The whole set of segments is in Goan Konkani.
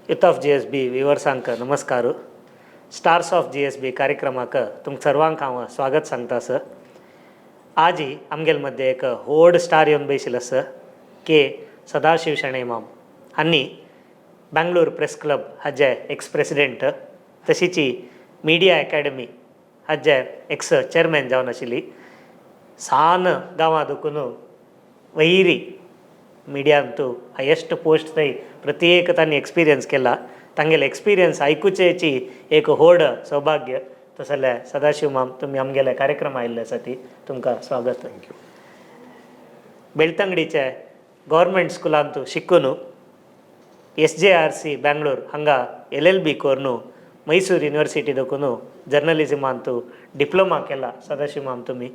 ಯುತ್ ಆಫ್ GSB ವಿವರ್ಸಾಂक ನಮಸ್ಕಾರ. स्टार्स ऑफ GSB कार्यक्रमाक तुमकां सर्वांक हांव स्वागत सांगता सर. आजी आमगेल मध्ये एक व्हड स्टार येवन बशिल्लो आसा, के सदाशिव शणै माम. आनी बँगलोर प्रेस क्लब हाजे एक्स प्रेसिडेंट, तशीच मिडिया अकॅडमी हाजे एक्स चेअरमॅन जावन आशिल्ली. सान गांवां दुखून वैरी मिडियांतू हायेस्ट पोस्ट थंय प्रत्येक तांणी एक्सपिरियन्स केला. तांगेले एक्सपिरियन्स आयकुचेची एक व्हड सौभाग्य. तशें जाल्यार सदाशिव माम, तुमी आमगेले कार्यक्रम आयिल्ले आसा ती तुमकां स्वागत. Thank you. बेಳ್तंगडीचे गव्हर्मेंट स्कुलांत शिकून, SJRC Bangalore हांगा LLB करून, मैसूर युनिवर्सिटी देखून जर्नलिझमांत डिप्लोमा केला. सदाशिव माम, तुमी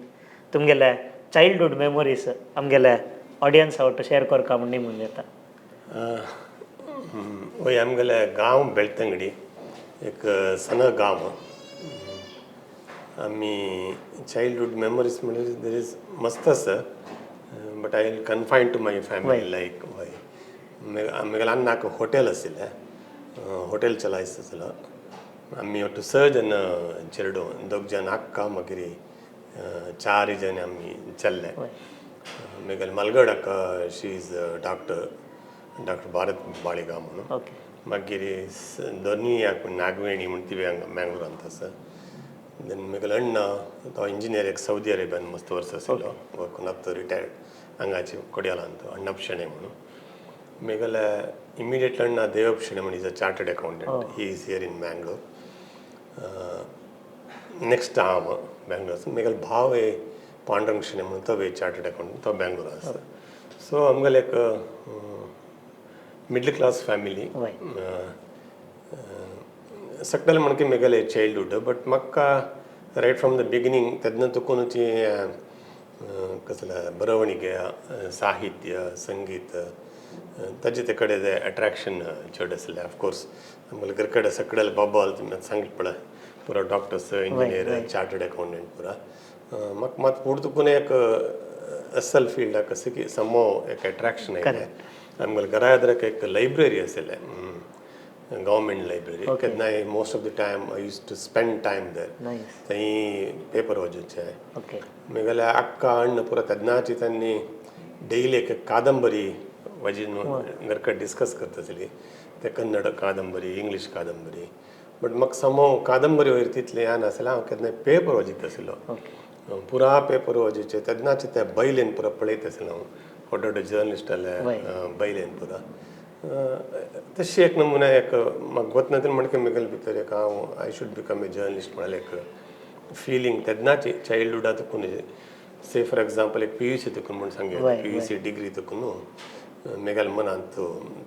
तुमगेले चायल्डहूड मेमोरीज आमगेले ऑडियन्स आवट शेअर करका म्हूण निमून येता. वय, आमगेले गांव बेಳ್तंगडी एक सण गांव. आमी चायल्डहूड मेमोरीज म्हणल्यार there is मस्त आसा, but I will confine to my family. Like वय, आमगेले अन्नाक हॉटेल आशिल्लें, हॉटेल चलायस आसलो. आमी ಒಟ್ಟು स जन चेडूं, दोग जन अक्का, मागीर चार जन आमी चल्ले. मागीर मलगड अक्का, she is doctor, doctor Bharat Baliga म्हणून. मागीर दोनूय नागवेणी म्हण, ती हांगा मँगलोरांत आसा. देन मागीर अण्णा, तो इंजिनियर एक सौदी अरेबियान मस्त वर्स आशिल्लो वर्क, आतां रिटायर्ड, हांगाचे कोडियालांत, अण्णप शणै म्हणून. मागीर इमिडिएटली अण्णा देवप शणै म्हण, is a chartered accountant, he is here in Mangalore. Next हांव बँगलोर. मागीर भाव हे पांडुरंग शणै म्हणून, तो चार्टर्ड अकाउंटंट, तो बँगलोर आसा. सो आमगेले एक मिडल क्लास फॅमिली. सकयल म्हणके मेगेले चाइल्डहुड, बट म्हाका रायट फ्रॉम the beginning तेन्ना तुकूनची कसलें बरवणीगे, साहित्य, संगीत, ताजे ते कडेन अट्रॅक्शन चड आसलें. ऑफकोर्स आमगेले घर कडेन सगळे बाबा सांगलें पळय, पुरा डॉक्टर्स, इंजिनियर, चार्टर्ड अकाउंटंट पुरा. म्हाका मात फुडें तुकून एक असल फिल्डाक कशें की समो एक अट्रॅक्शन आयलें. आमगेले घरा एदराक एक लायब्ररी आशिल्लें, गव्हर्मेंट लायब्ररी. केन्नाय most of the time I used to spend time there. Nice. थंय पेपर वाचूचे. मागीर अक्का अण्ण पुरा तेन्नाची त्यांनी डेली एक कादंबरी वाजीन घरकडे डिस्कस करतासली ते, कन्नड कादंबरी, इंग्लीश कादंबरी. बट म्हाका समो कादंबरी वयर तितलें हें नासलें. हांव केन्नाय पेपर वाजीत आशिल्लो. पुरा पेपर वाजीचे. तेन्नाचे ते बैलेन पुरा पळयत आशिल्लो हांव, व्हड व्हड जर्नलिस्ट आसले बैलेन पुरा. तशी एक नमुना एक म्हाका गोत ना म्हणके म्हगेले भितर एक हांव I should become a journalist म्हळ्यार एक फिलींग तेन्नाची चायल्डहुडा तुकून. से फॉर एग्जाम्पल एक PUC तुकून म्हूण सांगे, PUC degree तुकून म्हगेल्या मनांत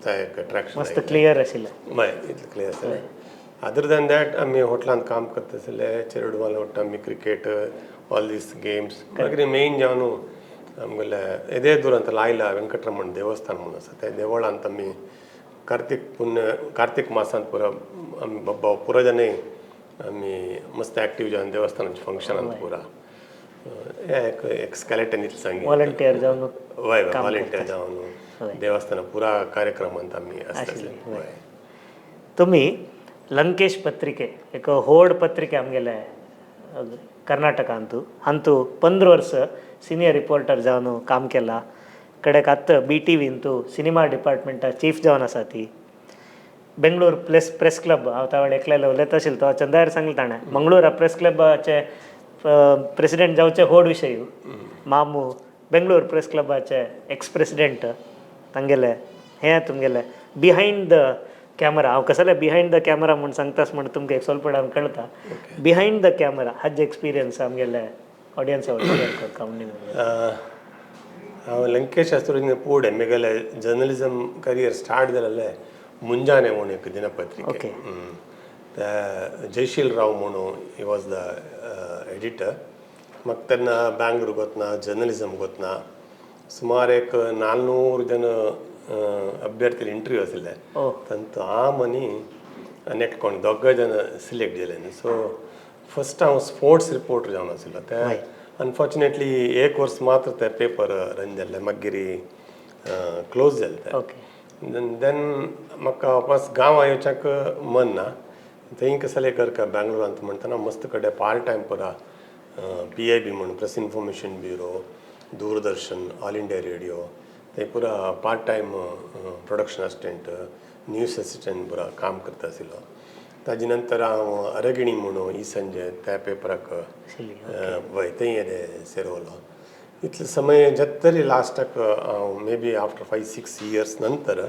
ते एक अट्रॅक्शन. मस्त क्लियर आशिल्लें. हय, इतलें क्लियर आसलें. अदर दॅन that आमी हॉटलांत काम करता आसले, चेरडुवान वट्ट आमी क्रिकेट, ऑल these games. मागीर मेन जावन आमगेले येदे दुरांत लायला वेंकटरमण देवस्थान म्हणून आसा, त्या देवळांत आमी कार्तीक पुण्य, कार्तीक मासांत पुरा आमी बाबा पुरा जाणय आमी मस्त एक्टीव जावन देवस्थानाच्या फंक्शनांत पुरा हे एक एक स्केलेटन इतलें सांगी. व्हॉलंटियर जावन. वय, व्हॉलंटियर जावन देवस्थान पुरा कार्यक्रमांत आमी आसताले, वय. तुमी लंकेश पत्रिके, एक व्हड पत्रिके आमगेले कर्नाटकांतू, हांतू 15 वर्स सिनियर रिपोर्टर जावन काम केलां. कडेक आतां BTVंतू सिनेमा डिपार्टमेंटा चीफ जावन आसा ती. बेंगळूर प्लेस प्रेस क्लब, हांव त्या वेळार एकल्यालो उलयता आशिल्लो तो चंदायर सांगलें ताणें, मंगळूर प्रेस क्लबाचे प्रेसिडेंट जावचे व्हड विशय. मामू बेंगळूर प्रेस क्लबाचे एक्स प्रेसिडेंट. तांगेले हें तुमगेले बिहायंड the camera, हांव कसले बिहायंड the camera म्हूण सांगतास म्हण तुमकां एक ಸ್ವಲ್ಪ कळटा. बिहायंड the camera हाजे एक्सपिरियन्स आमगेले ऑडियन्स शेअर करता म्हूण. हांव लंकेश आसतना पुढे मेगेले जर्नलिझम करियर स्टार्ट जालेलें ಮುಂಜಾನೆ म्हणून एक दिनपत्रिके. ते जयशील राव म्हणून, he was the editor. म्हाका तेन्ना बँगलोर वतना जर्नलिझम वतना सुमार एक 400 जन अभ्यर्थी इंटरव्यू आशिल्ले. तांतू हांव आनी आनी एक कोण, दोग जन सिलेक्ट जाले. सो फर्स्ट हांव स्पोर्ट्स रिपोर्टर जावन आशिल्लो. ते अनफॉर्चुनेटली एक वर्स मात्र ते पेपर रन जाल्ले, मागीर क्लोज जाले ते. देन म्हाका वापस गांवा येवच्याक मन ना. थंय कसलें करका बँगलोरांत म्हणटना मस्त कडे पार्ट टायम पुरा पीआयबी म्हणून, press information bureau, Doordarshan, All India Radio, थंय पुरा part time production assistant, news assistant पुरा काम करता आशिल्लो. ताजे नंतर हांव अरगिणी म्हणून ई संजय त्या पेपराक आशिल्ली. वय, थंय येदे सेरवलो. इतले समय जाता तरी लास्टाक हांव may be after 5-6 years नंतर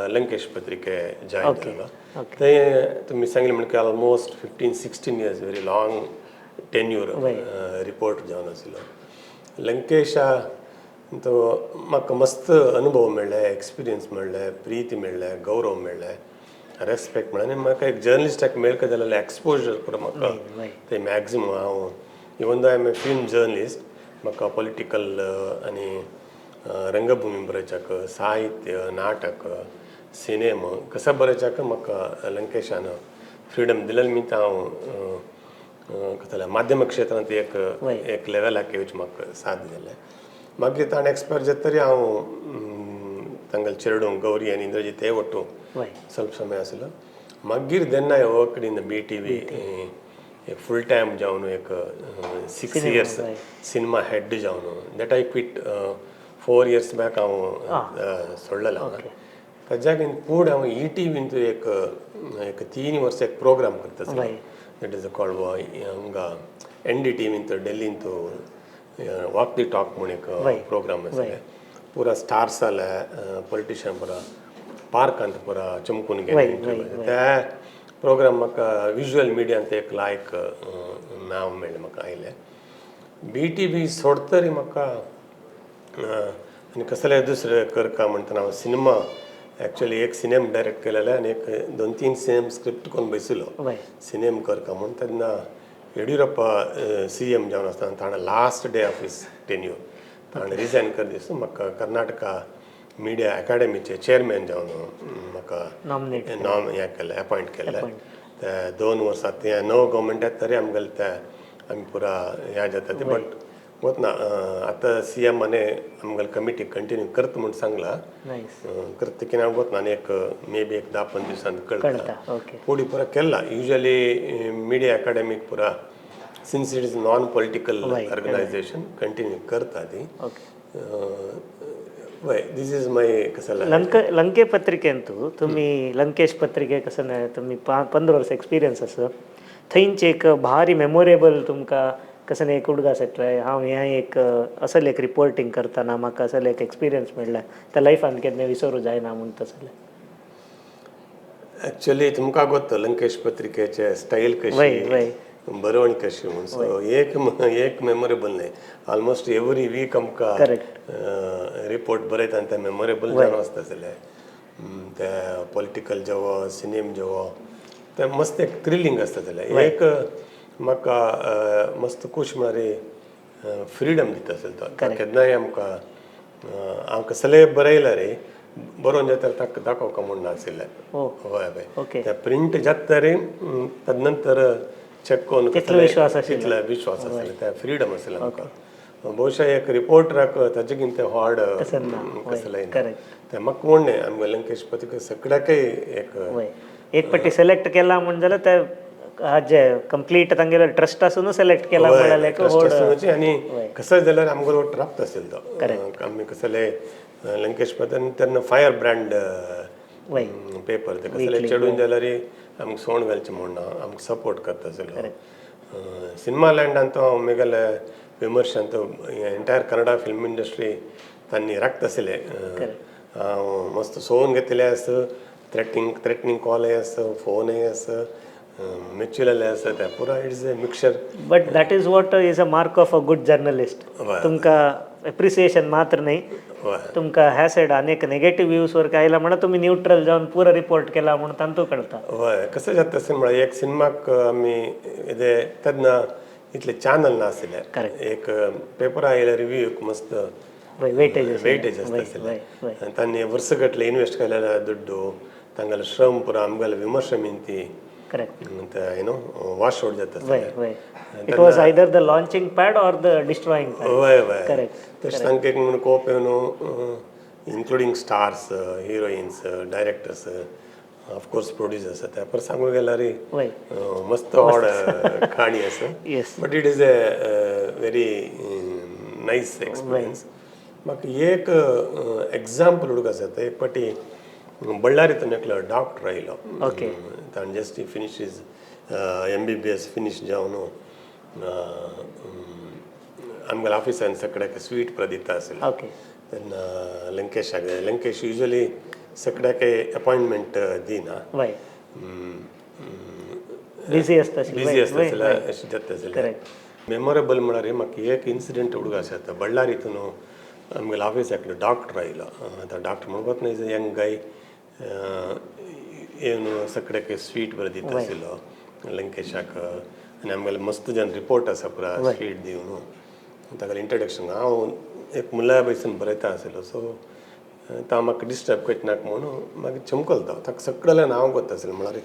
लंकेश पत्रिके जॉयन जालो. थंय तुमी सांगलें म्हणल्यार almost 15-16 years, very long tenure report जावन आशिल्लो लंकेशा. तो म्हाका मस्त अनुभव मेळ्ळे, एक्सपिरियन्स मेळ्ळे, प्रीती मेळ्ळे, गौरव मेळ्ळे, रेस्पेक्ट मेळ्ळे आनी म्हाका एक जर्नलिस्टाक मेळका जाल्यार एक्सपोजर पुरो म्हाका ते मॅक्झिमम. हांव even though I am a film journalist, म्हाका पॉलिटिकल आनी रंगभूमी बरोवच्याक, साहित्य, नाटक, सिनेमा कसं बरोवच्याक म्हाका लंकेशान फ्रिडम दिलेलें. मीत हांव कसं जाल्यार माध्यम क्षेत्रांत एक एक लेवलाक येवचें म्हाका साध्य जालें. मागीर ताणें एक्सपायर जाता तरी हांव तांगेले चेडूं गौरी आनी इंद्रजीत ते ಒಟ್ಟು ಸ್ವಲ್ಪ ಸಮಯ आसलो. मागीर then I worked in BTV एक फूल टायम जावन, एक 6 इयर्स सिनेमा हेड जावन. That I quit 4 years back. हांव सोडलेलो. ताज्याक पूण हांव ई टी वींत एक एक 3 वर्स एक प्रोग्राम करता. That is called हांगा एनडीटीव्हींत ಡೆಲ್ಲಿಂತು ವಾಕ್ the talk म्हूण एक प्रोग्राम आसलें. पुरा स्टार्स आले, पॉलिटिशियन पुरा पार्कांत पुरा चमकून गेले. त्या प्रोग्राम म्हाका विज्युअल मिडियांत एक लायक नांव मेळ्ळें, म्हाका आयलें. बी टी व्ही सोडतरी म्हाका आनी कसले दुसरे करका म्हणटना हांव सिनेमा, एक्चुअली एक सिनेमा डायरेक्ट केलेले आनी एक दोन तीन सिनेम स्क्रिप्ट करून बशिल्लो सिनेम करका म्हूण. तेन्ना येडियुरप्पा सीएम जावन आसतना ताणें last day of his tenure ताणें रिजायन कर दिसून म्हाका कर्नाटका मिडिया अकाडेमीचे चेअरमॅन जावन म्हाका नॉमिनेट नॉम हें केलें, अपॉयंट केलें. ते 2 वर्सां ते नव गव्हर्मेंट येता तरी आमगेले ते आमी पुरा ह्या जाता ते. बट वतना आतां सी एम आनी आमगेले कमिटी कंटिन्यू करता म्हूण सांगलां. नायस. करता की ना वतना आनी एक मे बी एक 10-15 दिवसांत कळटा. कळटा, ओके. पुडी पुरा केला. युजली मिडिया अकाडेमीक पुरा, since it is non political organisation, continue करता ती. वय, this is my कसं लंके पत्रिकेंतू तुम्ही, लंकेश पत्रिके कसं नाही तुम्ही 15 वर्स एक्सपिरियन्स आसा, थंयच एक भारी मेमोरेबल तुमकां कसं एक उडगास येतले, हांव हें एक असले एक रिपोर्टींग करतना म्हाका असले एक एक्सपिरियन्स मेळ्ळें, त्या लायफान केन्ना विसरू जायना म्हूण तसलें? ॲक्च्युली तुमकां ಗೊತ್ತು लंकेश पत्रिकेचे स्टाईल वय कशी, वय बरवणी कशी म्हूण. सो एक एक मेमोरेबल न्हय, ऑलमोस्ट एवरी वीक आमकां रिपोर्ट बरयता आनी ते मेमोरेबल जावन आसता जाल्यार ते पॉलिटिकल जेवो, सिनेम जेवो, ते मस्त एक थ्रिलींग आसता. जाल्यार एक म्हाका मस्त खूश म्हळ्यार फ्रिडम दिता आसलो तो. केन्नाय आमकां हांव कसलेय बरयल्यार रे, बरोवन जाता ताका दाखोवका म्हूण नाशिल्लें. ओ. हय हय. ओके. ते प्रिंट जाता रे, तदनंतर चेक करून. तितलो विश्वास आशिल्लो. तितलो विश्वास आशिल्लो, ते फ्रिडम आशिल्लें आमकां. ಬಹುಶಃ एक रिपोर्टराक ताजे ते हार्ड तसं ना. कसलें करेक्ट ते म्हाका कोण न्हय, आमगे लंकेश पत्रिका सगळ्याकय एक वय, एक पट्टी सिलेक्ट केला म्हूण जाल्यार ते हाजे कंप्लीट तांगेलो ट्रस्ट आसून सिलेक्ट केला म्हळ्यार एक ट्रस्ट व्हड आसूनच. आनी कसं जाल्यार आमगेलो ट्रस्ट आशिल्लो तो. आमी कसले लंकेश पत्र तेन्ना फायर ब्रँड पेपर, ते कसले चेडून जाल्यार आमकां सोण घालचें म्हूण ना, आमकां सपोर्ट करता आशिल्लो. सिनेमा लँडान तो हांव मेगेले विमर्शांत एंटायर कन्नडा फिल्म इंडस्ट्री तांणी राखता आशिल्ले. हांव मस्त सोवन घेतिल्ले आसा, थ्रेटनिंग कॉलय आसा, फोनय आसा, मेच्युअल आसा, ते पुरा it's a mixture. But that is what is a mark of a good journalist. तुमकां एप्रिसिएशन मात्र न्हय, तुमकां ह्या सायड अनेक नेगेटिव्ह व्ह्यूज वर आयला म्हणून तुमी न्यूट्रल जावन पुरो रिपोर्ट केला म्हणून तांतू कळटा. हय, कसं जाता तशें म्हळ्यार एक सिनेमाक आमी ते तेन्ना इतले चॅनल नाशिल्ले. एक पेपर आयले रिव्यू मस्त वेटेज. वेटेज आसता आशिल्लें. आनी तांणी वर्सगटले इन्वेस्ट केलेले दुड्डू, तांगेले श्रम पुरा आमगेले विमर्श मिंती ते you know wash out जाता. वय वय, it was either the launching pad or the destroying pad. वय वय. करेक्ट तशें तांकां एक म्हणून कोप येवन Including stars, heroines, directors, of course producers. त्या पर सांगू गेल्यार वय मस्त व्हड काणी आसा. But it is a very nice experience. म्हाका एक एग्जाम्पल उडक आसा. एक पाटी बಳ್ಳारींतून एकलो डॉक्टर आयलो. ताणें just finish his MBBS finish जावन आमगेल्या ऑफिसान सगळ्याक स्वीट प्रदिता आशिल्लो. तेन्ना लंकेशाक, लंकेश युजली सगळ्याक अपॉयंटमेंट दिना. वय, बिझी आसता. बिझी आसता जाल्यार अशें जाता जाल्यार. मेमोरेबल म्हळ्यार म्हाका एक इन्सिडंट उडग आसा. आतां बಳ್ಳारीतून आमगेल्या ऑफिसाक डॉक्टर आयलो. आतां डॉक्टर म्हणपाक न्हय, is young गाय. येवन सगळ्याक स्वीट बरें दिता आशिल्लो लंकेशाक आनी आमगेले मस्त जन रिपोर्ट आसा पुरा स्वीट दिवन ताका इंट्रोडक्शन. हांव एक मुल्या बैसून बरयता आशिल्लो, सो तो म्हाका डिस्टर्ब करनाका म्हणून मागीर चमकलो. तो ताका सगळ्यां नांव ಗೊತ್ತ आशिल्लें, म्हळ्यार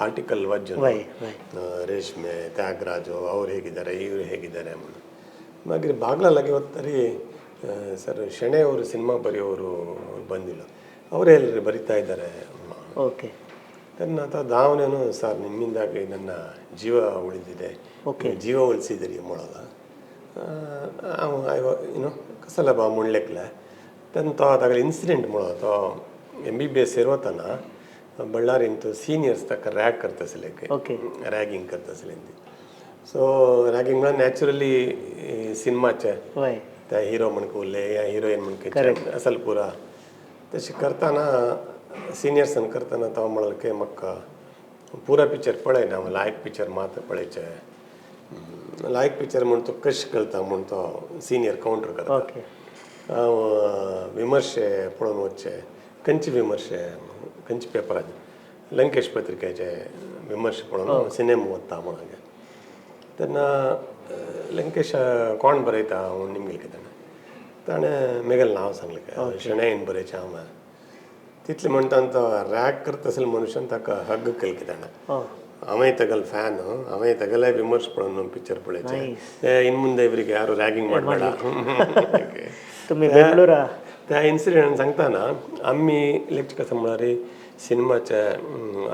आर्टिकल वाचून. वय वय ರೇಷ್ಮೆ, ತ್ಯಾಗರಾಜು ಅವ್ರು ಹೇಗಿದ್ದಾರೆ, ಇವರು ಹೇಗಿದ್ದಾರೆ म्हणून. ಮಾಗೀर ಬಾಗ್ಲ लागीं वतरी, ಸರ್, ಶೆಣೆ ಅವರು ಸಿನಿಮಾ ಬರೆಯೋರು ಬಂದಿಲ್ಲ, ಅವರೇ ಎಲ್ಲರಿ ಬರಿತಾ ಇದ್ದಾರೆ. ನನ್ನ ಆತ ದಾವನೇನು, ಸರ್, ನಿಮ್ಮಿಂದಾಗಿ ನನ್ನ ಜೀವ ಉಳಿದಿದೆ, ನೀವು ಜೀವ ಉಳಿಸಿದಿರಿ ಮೊಳಗ. ಏನೋ ಕಸಲ ಬಾ ಮುಣ್ಲೆಕ್ಲೆ. ತನ್ನ ತೋ ತಾಗಲ ಇನ್ಸಿಡೆಂಟ್ ಮೊಳ, ತೋ MBBS ಇರೋತನ ಬಳ್ಳಾರಿಂತು ಸೀನಿಯರ್ಸ್ ತಕ್ಕ ರ್ಯಾಗ್ करता. ರ್ಯಾಗಿಂಗ್ करता. सो रॅगिंग म्हळ्यार नॅचरली सिनेमाचे त्या हिरो म्हणक उरले या हिरोईन म्हणक असल पुरा तशें करतना, सिनियर्सान करतना तो म्हणलें की म्हाका पुरा पिक्चर पळयना, लायक पिक्चर मात्र पळयचें. लायक पिक्चर म्हूण तो कशें कळटा म्हूण तो सिनियर कावंटर करता. हांव विमर्शे पळोवन वचचे. खंयचे विमर्शे, खंयचे पेपराचे? लंकेश पत्रिकेचे विमर्शे पळोवन सिनेमा वता म्हणून. तेन्ना लंकेश कोण बरयता म्हूण निमगेल कितें, ताणें मेगेलें नांव सांगलें, शणैन बरयचें हांव. तितलें म्हणटा तो रॅग करता आसले मनुष्यान ताका हग केलें कितें. हांवें ತಗಲ್ ಫ್ಯಾನ್, हांवें ತಗಲೇ ವಿಮರ್ಶೆ ಪಳೋನು ಪಿಕ್ಚರ್ ಪಳೇಚೆ. ಇನ್ನು ಮುಂದೆ ಇವರಿಗೆ ಯಾರು ರ್ಯಾಗಿಂಗ್ ಮಾಡಬೇಡ. तुम्ही बेंगलोरा त्या इन्सिडेंट सांगताना आमी लेक्चर कसं म्हळ्यार सिनेमाचे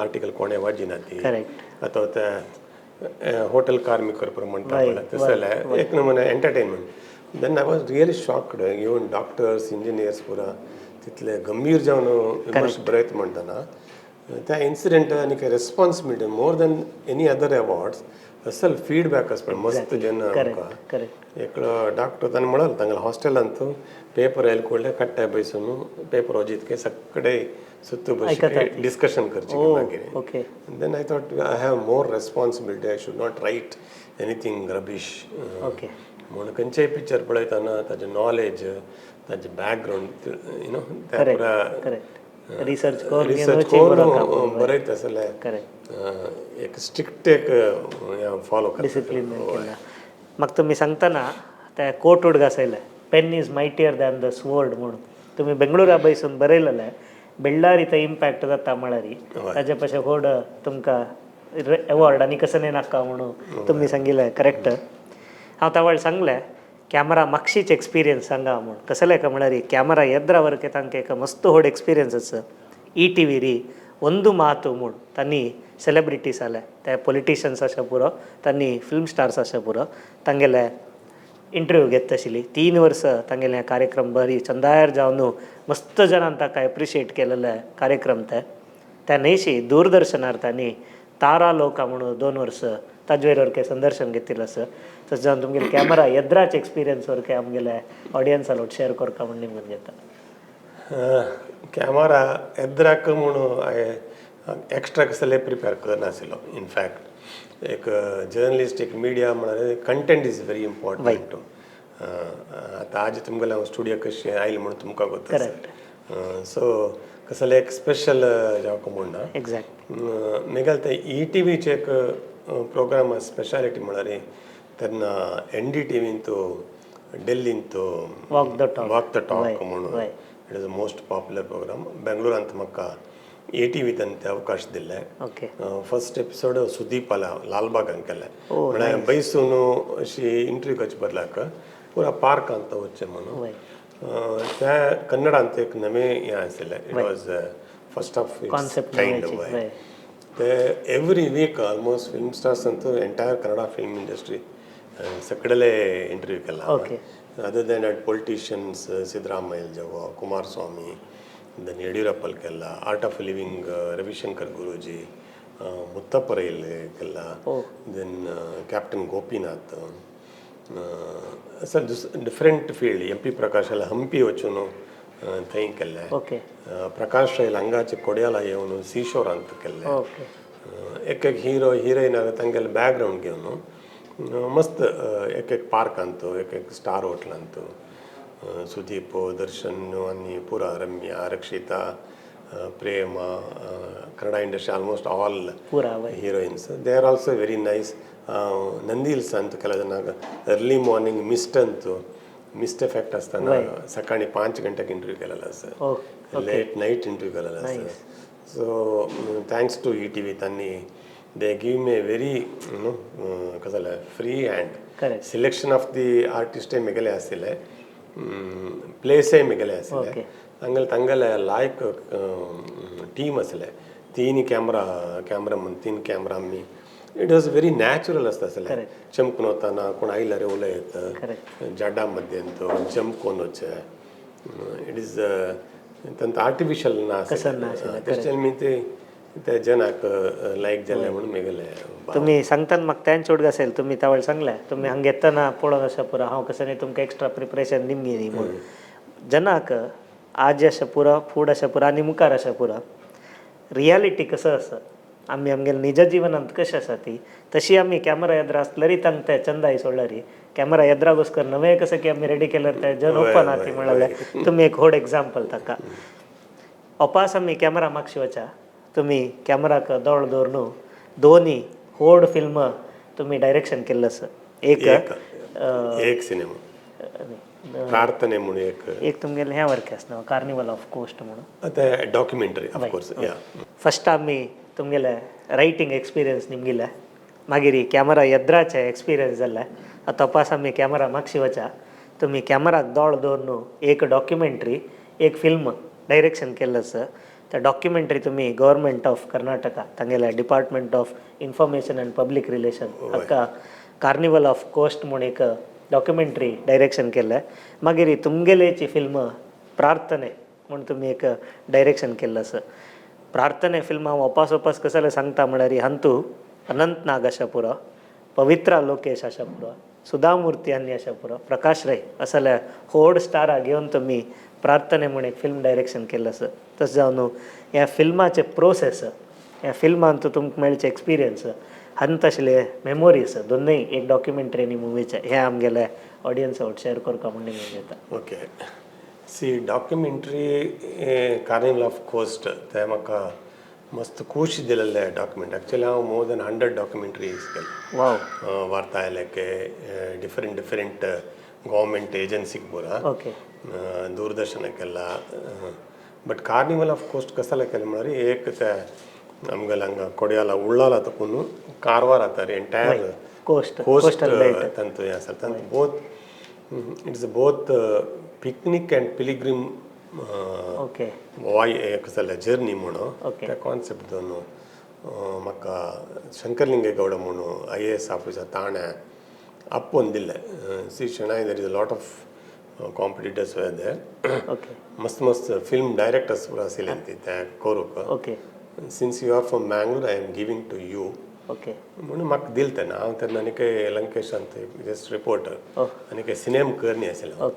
आर्टिकल कोणें वाजिना ती ಅಥವಾ त्या ಹೋಟೆಲ್ ಕಾರ್ಮಿಕರು ಪೂರ म्हणटा पळय तसले एक नमुने entertainment. Then I was really shocked, even doctors, engineers पुरा तितले गंभीर जावन विमर्श बरयत म्हणटना त्या इन्सिडेंट आनी responsibility more than any other awards असल फीडबॅक आसता मस्त जेन्ना आमकां. एकलो डॉक्टर ताणें म्हणलें, तांगेल्या हॉस्टेलांत पेपर आयले ಕೂಡಲೇ ಕಟ್ಟೆ ಬೈಸೋನು ಪೇಪರ್ ಓದಿದ್ಕೆ ಸಕ್ಕಡೆ ಸುತ್ತು ಬಸಿ ಡಿಸ್ಕಷನ್ करचे मागीर. Then I thought I have more responsibility, I should not write anything rubbish. म्हूण खंयचेय पिक्चर पळयतना ताजें नॉलेज, ताजें बॅकग्रावंड, you know, त्या पुरा करेक्ट, रिसर्च करून. रिसर्च करून बरयता जाल्यार एक स्ट्रिक्ट एक फॉलो करता. डिसिप्लीन केला. मग तुम्ही सांगताना त्या कोट उडगासायला, "Pen is mightier than the sword" म्हणून तुम्ही बेंगळुरा बैसून बरयलेलें, बेळ्ळारी इम्पॅक्ट जाता म्हळ्यार ताजे पशे व्हड तुमकां अवॉर्ड आनी कसं नाका म्हणून तुम्ही सांगितलं. करेक्ट. हांव तवळ सांगलें, कॅमरा मागशीच एक्सपिरियन्स सांगा म्हूण. कसलें काय म्हळ्यार कॅमरा ಎದ್ರವರೆಗೆ ತಾಂಕ एक मस्त व्हड एक्सपिरियन्स आसा. ई टी व्ही री ಒಂದು ಮಾತು म्हूण तांणी सेलेब्रिटीज आले, ते पॉलिटिशियन्स आसा पुरो, तांणी फिल्म स्टार्स आसा पुरो, तांगेले इंटरव्यू घेत आशिल्ली. 3 वर्स तांगेले कार्यक्रम बरी चंदायर जावन मस्त जणान ताका एप्रिशिएट केलेले कार्यक्रम ते. त्या न्हयशी दूरदर्शनार तांणी तारा लोका म्हणून 2 वर्स ताजेर वरके संदर्शन घेतिल्लो आसा. तशें जावन तुमगेले कॅमरा एद्राचे एक्सपिरियन्स वरके आमगेले ऑडियन्सा लोट शेअर करका म्हूण निमून घेता. कॅमरा एद्राक म्हणून एक्स्ट्रा कसले प्रिपेर करनाशिल्लो. इनफॅक्ट एक जर्नलिस्ट, एक मिडिया म्हळ्यार कंटेंट is very important. आतां आज तुमगेले हांव स्टुडियो कशें आयलें म्हणून तुमकां गोत. सो कसले एक स्पेशल जावंक म्हूण ना. मेगेले ते ई टी व्हीचे एक प्रोग्राम स्पेशालिटी म्हळ्यार तेन्ना NDTV ಡೆಲ್ಲಿಂತು walk the talk. Walk the talk म्हणून. It is the most popular program. ಬೆಂಗಳೂರಂತ ಮಕ್ಕ ಎ ಟಿ ವಿ ತಂತೆ ಅವಕಾಶ ದಿಲ್ಲೆ. ಫಸ್ಟ್ ಎಪಿಸೋಡ್ ಸುದೀಪ್ ಅಲ್ಲ ಲಾಲ್ಬಾಗ್ ಅಂಕೆಲ್ಲ म्हळ्यार बैसून अशी इंटरव्यू करचे बदलाक पुरा पार्क ಅಂತ ವಚ್ಚೆ ಮನು. त्या कन्नडांत एक नवें हें आशिल्लें. It was first of concept kind. नवेची, वय. ते every week almost film stars ಅಂತೂ ಎಂಟೈರ್ ಕನ್ನಡ ಫಿಲ್ಮ್ ಇಂಡಸ್ಟ್ರಿ ಸಕಡಲೆ ಇಂಟರ್ವ್ಯೂ केला. Other than that, politicians, Siddaramaiah ಜವ, ಕುಮಾರಸ್ವಾಮಿ, then ಯಡಿಯೂರಪ್ಪಲ್ಕೆಲ್ಲ, art of living Ravishankar Guruji, Muthappa ರೈಲ್ಗೆಲ್ಲ, then captain Gopinath, sir, different field, M P Prakash ಎಲ್ಲ ಹಂಪಿ ವಚುನು थंय केल्ले. ಪ್ರಕಾಶ್ ರೈಲ್ ಹಂಗಾಚೆ ಕೊಡಿಯಾಲ येवन सीशोर ಅಂತ केल्ले. एक एक हिरो हिरोईन तांगेले बॅकग्रावंड घेवन मस्त एक एक पार्क अंतु, एक एक स्टार होटल अंतु, सुदीप, दर्शन आनी पुरा रम्या, रक्षिता, प्रेम, कन्नडा इंडस्ट्री ऑलमोस्ट ऑल पुरा वय. Heroines, they are also very nice. Nandi hills ಅಂತ ಕೆಲವು ಜನ अर्ली मॉर्निंग मिस्ट अंतु, मिस्ट इफेक्ट असताना सकाळी 5 घंट्याक इंटरव्यू केलेला आसा. लेट नाईट इंटरव्यू केलेला आसा. So thanks to ETV, त्यांनी they give me very न्हू कसं जालें free hand. Selection of the आर्टिस्टೇ मेगेले आशिल्ले, प्लेसय मेगेले आशिल्ले. तांगेले तांगेले लायक टीम आसले, तीन कॅमरा, कॅमरामन, तीन कॅमरा. आमी it was very natural आसता आसलें. चमकून वतना कोण आयल्यार उलयत जड्डा मध्यंत जंप कोन वचचे, it is तांकां आर्टिफिशियल ना. कसं ना आशिल्लें. तशें मी ते त्या जनाक लायक जालें म्हणून मेगेले. तुम्ही सांगताना म्हाका तेंच उडग असेल, तुम्ही त्यावेळी सांगले, तुम्ही हांगा येतना पळोवन अशें पुरो हांव कसं न्ही तुमकां एक्स्ट्रा प्रिपरेशन दिमगी न्ही म्हूण. जनाक आज अशें पुरो, फूड अशें पुरो आनी मुखार अशें पुरो, रियालिटी कसं आसा, आमी आमगेले निज जिवनांत कशें आसा ती तशी आमी कॅमेरा येद्र आसल्यार तांकां ते चंदाय सोडल्यार कॅमेरा येद्रागोस्कर नवें कसं की आमी रेडी केल्यार ते जन ओपन आहा ती म्हणल्यार तुमी एक व्हड एग्जाम्पल ताका. अपास आमी कॅमेरा मागशी वचा, तुमी कॅमेराक दोळ दवरून दोनी व्हड फिल्म तुमी डायरेक्शन केल्लें आसा. एक एक एक सिनेमा प्रार्थने म्हणून एक. एक तुमगेलें हें वर्क आसा कार्निवल ऑफ कोस्ट म्हणून. ते डॉक्युमेंटरी, ऑफकोर्स, या. फस्ट आमी तुमगेले रायटींग एक्सपिरियन्स निमगिले, मागीर कॅमेरा येद्राचे एक्सपिरियन्स जाल्ले. आतां तपास आमी कॅमेरा मागशी वचा, तुमी कॅमेराक दोळ दवरून एक डॉक्युमेंटरी, एक फिल्म डायरेक्शन केल्लें आसा. त्या डॉक्युमेंटरी तुमी गव्हर्मेंट ऑफ कर्नाटका तांगेल्या Department of Information and Public Relation हाका कार्निवल ऑफ कोस्ट म्हूण एक डॉक्युमेंटरी डायरेक्शन केल्लें. मागीर तुमगेलेची फिल्म प्रार्थने म्हूण तुमी एक डायरेक्शन केल्लें आसा. प्रार्थने फिल्म हांव ओपास ओपास कसले सांगता म्हळ्यार हांतू अनंत नाग आसा पुरो, पवित्रा लोकेश आसा पुरो, सुधा मूर्ती आनी आसा पुरो, प्रकाश रै असल्या व्हड स्टाराक घेवन तुमी प्रार्थने म्हूण एक फिल्म डायरेक्शन केल्लें आसा. तशें जावन ह्या फिल्माचे प्रोसेस, ह्या फिल्मान तुमकां मेळचे एक्सपिरियन्स हांत आशिल्ले मेमोरीज दोनूय एक डॉक्युमेंटरी आनी मुवीचे हे आमगेले ऑडियन्स आवट शेअर करता म्हूण येता. Okay, see, documentary Carnival of Coast ते म्हाका मस्त खूश दिलेले डॉक्युमेंट. एक्चुअली हांव मोर दॅन 100 डॉक्युमेंटरीज केले. वार्ता इलाखे, डिफरंट डिफरंट गव्हर्मेंट एजन्सीक पुरा, दूरदर्शनाकेಲ್ಲ. बट कार्निवल ऑफ कोस्ट कसाला केलें म्हळ्यार एक ते आमगेले हांगा कोडियाला उಳ್ಳाला तकून कारवार आतां entire coast. Coast. Coastal belt. तांतू हें आसा, तांतू both, it's both picnic and pilgrim वाय कसले जर्नी म्हणून. त्या कॉन्सेप्ट दोन म्हाका शंकरलिंगे गौड म्हणून आयएएस ऑफिसर ताणें आपोवन दिलें. See Shenoy, there is a lot of competitors there. मस्त मस्त फिल्म डायरेक्टर्स पूरा आशिल्ले ती त्या करूंक. Since you are from Mangalore, I am giving to you म्हणून म्हाका दिलें तेन्ना. हांव तेन्ना आनी लंकेश अंत जस्ट रिपोर्टर आनी सिनेमा कर न्ही आशिल्लो.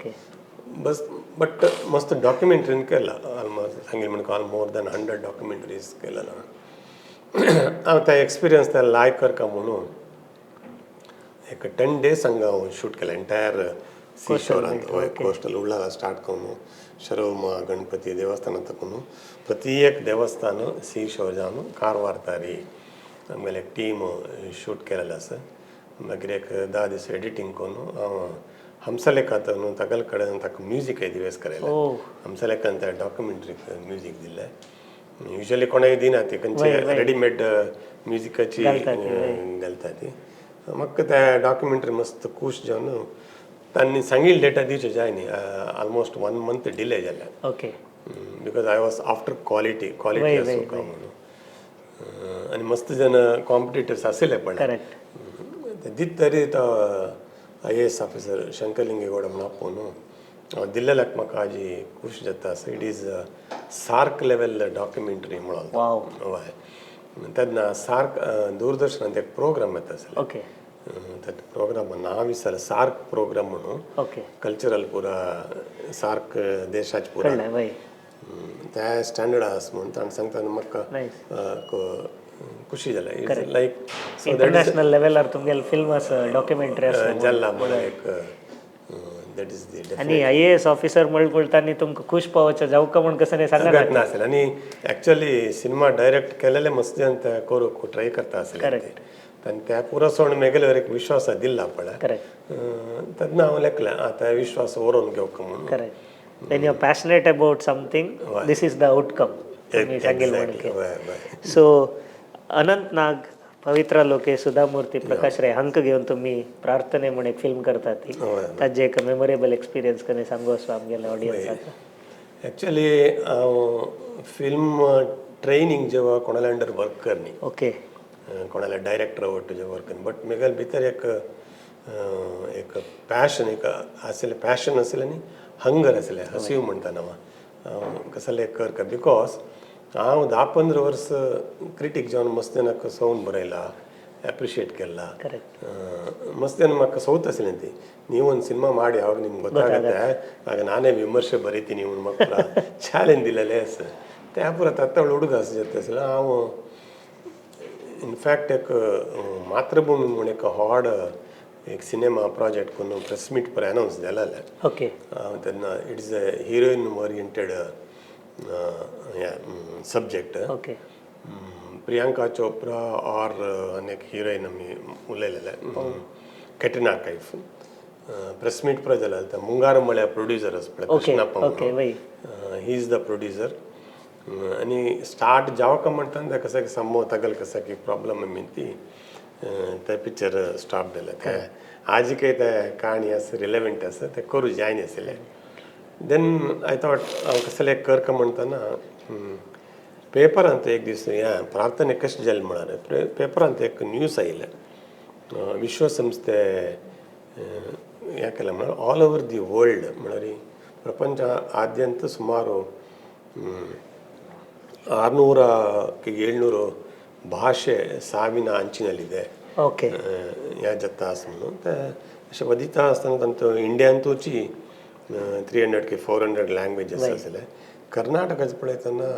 बस, बट मस्त डॉक्युमेंटरीन केला ऑलमोस्ट, सांगिल्लें म्हणून all more than 100 documentaries केलेलो हांव. त्या एक्सपिरियन्स त्या लायक करका म्हणून एक 10 डेज हांगा हांव शूट केलें एंटायर सी शोरांत. हय, कोस्टल उಳ್ಳाला स्टार्ट करून शरवमा गणपती देवस्थान तकून प्रति एक देवस्थान सी शोर जावन कारवार तारी आमगेले एक टीम शूट केलेलें आसा. मागीर एक 10 दीस एडिटींग करून हांव हंसलेखा न्हू तागेले कडेन ताका म्युजीक दिवेस करयलें. हंसलेखान त्या डॉक्युमेंटरीक म्युजीक दिल्लें. युजली कोणाक दिना ती, खंयचे रेडीमेड म्युजिकाची घालता ती, घालता ती. म्हाका त्या डॉक्युमेंटरी मस्त खूश जावन तांणी सांगिल्ली डेटा दिवचे जाय न्ही, ऑलमोस्ट वन मंथ डिले जालें. Because I was after quality, quality आसूं काय म्हणून. आनी मस्त जण कॉम्पिटिटर्स आशिल्ले पण ते दित तरी तो आयएएस ऑफिसर शंकरलिंगे गौड म्हणून आपोवन हांव दिल्लेल्याक म्हाका आजी खूश जाता. So it is SAARC level documentary म्हणून. हय, तेन्ना सार्क दूरदर्शनांत एक प्रोग्राम येता आसले. त्या प्रोग्राम नांव विसरलें, सार्क प्रोग्राम म्हणून. कल्चरल पुरा सार्क देशाचे पुरा कळ्ळें वय. त्या स्टँडर्ड आस म्हणून ताणें सांगता म्हाका. खुशी जालें, it's like so that international लेवलार तुमगेले फिल्म आसा, डॉक्युमेंटरी आसा. जाल्ला म्हणून एक that is the आनी आयएएस ऑफिसर म्हणतानी तुमकां खुश पावचें जावका म्हण कसं नाही सांगा. नासलें. आनी ॲक्च्युअली सिनेमा डायरेक्ट केलेले मस्त जाण ते करूंक ट्राय करता आसले आनी त्या पुरो सोड मेगेल्यार एक विश्वास दिल्ला पळय. तेन्ना हांव लेखलें आतां विश्वास वरोवन घेवंक म्हणून. Correct, when you are passionate about something, this is the outcome तुम्ही सांगेल म्हणके. वय वय सो अनंत नाग, पवित्रा लोके, सुधामूर्ती, प्रकाश राय हांकां घेवन तुम्ही प्रार्थने म्हण एक फिल्म करतात ती, ताजे एक मेमोरेबल एक्सपिरियन्स कन्हे सांगू असो आमगेल्या ऑडियन्साक. ॲक्च्युअली हांव फिल्म ट्रेनिंग जेव्हा कोणाल्या अंडर वर्क करनी, कोणाल्या डायरेक्टर वट्ट जेव्हा वर्क करनी, बट मेगेले भितर एक एक पॅशन एक आशिल्लें, पॅशन आशिल्लें आनी हंगर आशिल्लें, हसीव म्हणटा ना हांव कसलें कर कर, because हांव 10-15 वर्स क्रिटीक जावन मस्त जाणांक सवून बरयला, एप्रिशिएट केला. ಮಸ್ತ್ ಜನ म्हाका ಸೌತ್ आशिल्लें ती ನೀವು ಒಂದು ಸಿನಿಮಾ ಮಾಡಿ ಅವಾಗ ನಿಮ್ಗೆ ಗೊತ್ತಾಗತ್ತೆ, ಆಗ ನಾನೇ ವಿಮರ್ಶೆ ಬರೀತೀನಿ ಇವ್ನ ಮಕ್ಕಳ ಚಾಲೆಂಜ್ ದಿಲ್ಲಲೇ ಸರ್. त्या पुरो ತತ್ತವಳು ಹುಡುಗ ಜೊತೆ आसलो हांव. इनफॅक्ट एक मातृभूमी म्हूण एक हॉड एक सिनेमा प्रोजेक्ट करून प्रेस मीट पर अनावन्स जालेलें. हांव तेन्ना it is a heroine oriented subject. Priyanka Chopra R अनेक हिरोईन आमी उलयलेले, कॅटरिना कैफ. प्रेस मीट पुरो जालें. मुंगार म्हळ्यार प्रोड्युसर आसा पळय, कृष्णप्पा, वय he is the producer. आनी स्टार्ट जावका म्हणटा तेका कसं संभव तागेले कसं की प्रॉब्लम आमी ती ते पिक्चर स्टॉप जालें. ते आजिकय ते काणी आसा, रिलेवंट आसा, ते करूं जायना आशिल्लें. Then I thought हांव कसलें करका म्हणटना पेपरांत एक दीस हें प्रार्थने कशें जालें म्हळ्यार पेपरांत एक न्यूज आयलें, विश्वसंस्थे हें केलें म्हळ्यार ऑल ओवर the world, म्हळ्यार ಪ್ರಪಂಚ ಆದ್ಯಂತ ಸುಮಾರು 600ಕ್ಕೆ 700 ಭಾಷೆ ಸಾವಿನ ಅಂಚಿನಲ್ಲಿದೆ. ह्या जाता आसा म्हणून ते अशें वदिता आसतना तांचो इंडियांतूची 300 की 400 लँग्वेजीस आशिल्ले. कर्नाटकाचें पळयतना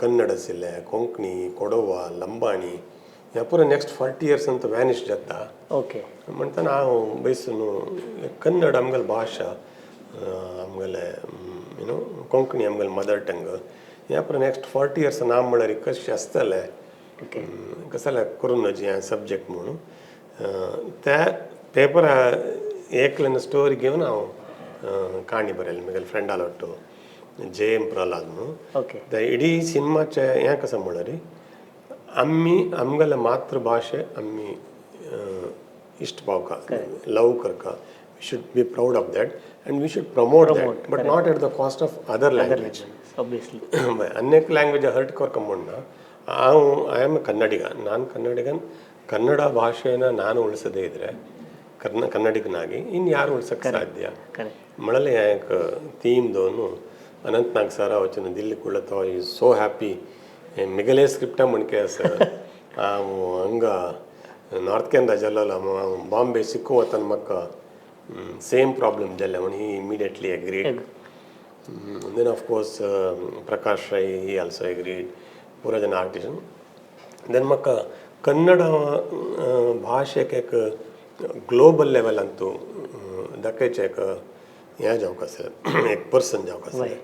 कन्नड आशिल्ले, कोंकणी, कोडवा, लंबाणी ह्या पुरो नेक्स्ट 40 इयर्स अंत व्हॅनिश जाता. म्हणटना हांव बयसून कन्नड आमगेले भाशा, आमगेले कोंकणी आमगेले मदर टंग, ह्या पुरो नेक्स्ट 40 इयर्स ना म्हळ्यार कशें आसतलें, कसलें करूं नजी हें सब्जेक्ट म्हणून त्या पेपरा एकल्यान स्टोरी घेवन हांव काणी बरयली म्हगेले फ्रेंडा लोट्टू जे एम प्रहलाद म्हणून. ते इडी सिनेमाचें हें कसं म्हळ्यार आमी आमगेले मातृभाशे आमी इश्ट पावका, लव करका, we should be proud of that and we should promote that, but not at the cost of other language. Obviously. ಅನೇಕ ಲ್ಯಾಂಗ್ವೇಜ್ ಹರ್ಟ್ ಕೊರ್ಕ ಮುನ್ನ ಹಾವು I am ಕನ್ನಡಿಗ, ನಾನು ಕನ್ನಡಿಗನ್. ಕನ್ನಡ ಭಾಷೆನ ನಾನು ಉಳಿಸದೇ ಇದ್ದರೆ ಕನ್ನಡಿಗನಾಗಿ ಇನ್ನು ಯಾರು ಉಳ್ಸಕ್ಕೆ ಸಾಧ್ಯ? ಕರೆಕ್ಟ್. ಮಳಲೆ एक थीम दोन अनंतनाग सर वचून दिल्ली कुळतो is so happy मिगले स्क्रिप्टा म्हणके आसा. हांव हांगा नार्थ केनरा जाल्लो, हांव बॉम्बे शिकूं वतना म्हाका सेम प्रॉब्लम जाल्लें म्हण he immediately agreed. Then of course Prakash Rai, he also agreed. ಪೂರ ಜನ ಆರ್ಟಿಸ್ಟ್. Then म्हाका कन्नड भाशेक एक ग्लोबल लेवल अंतू दाखयचें एक हें जावंक आसलें, एक पर्सन जावंक आसलें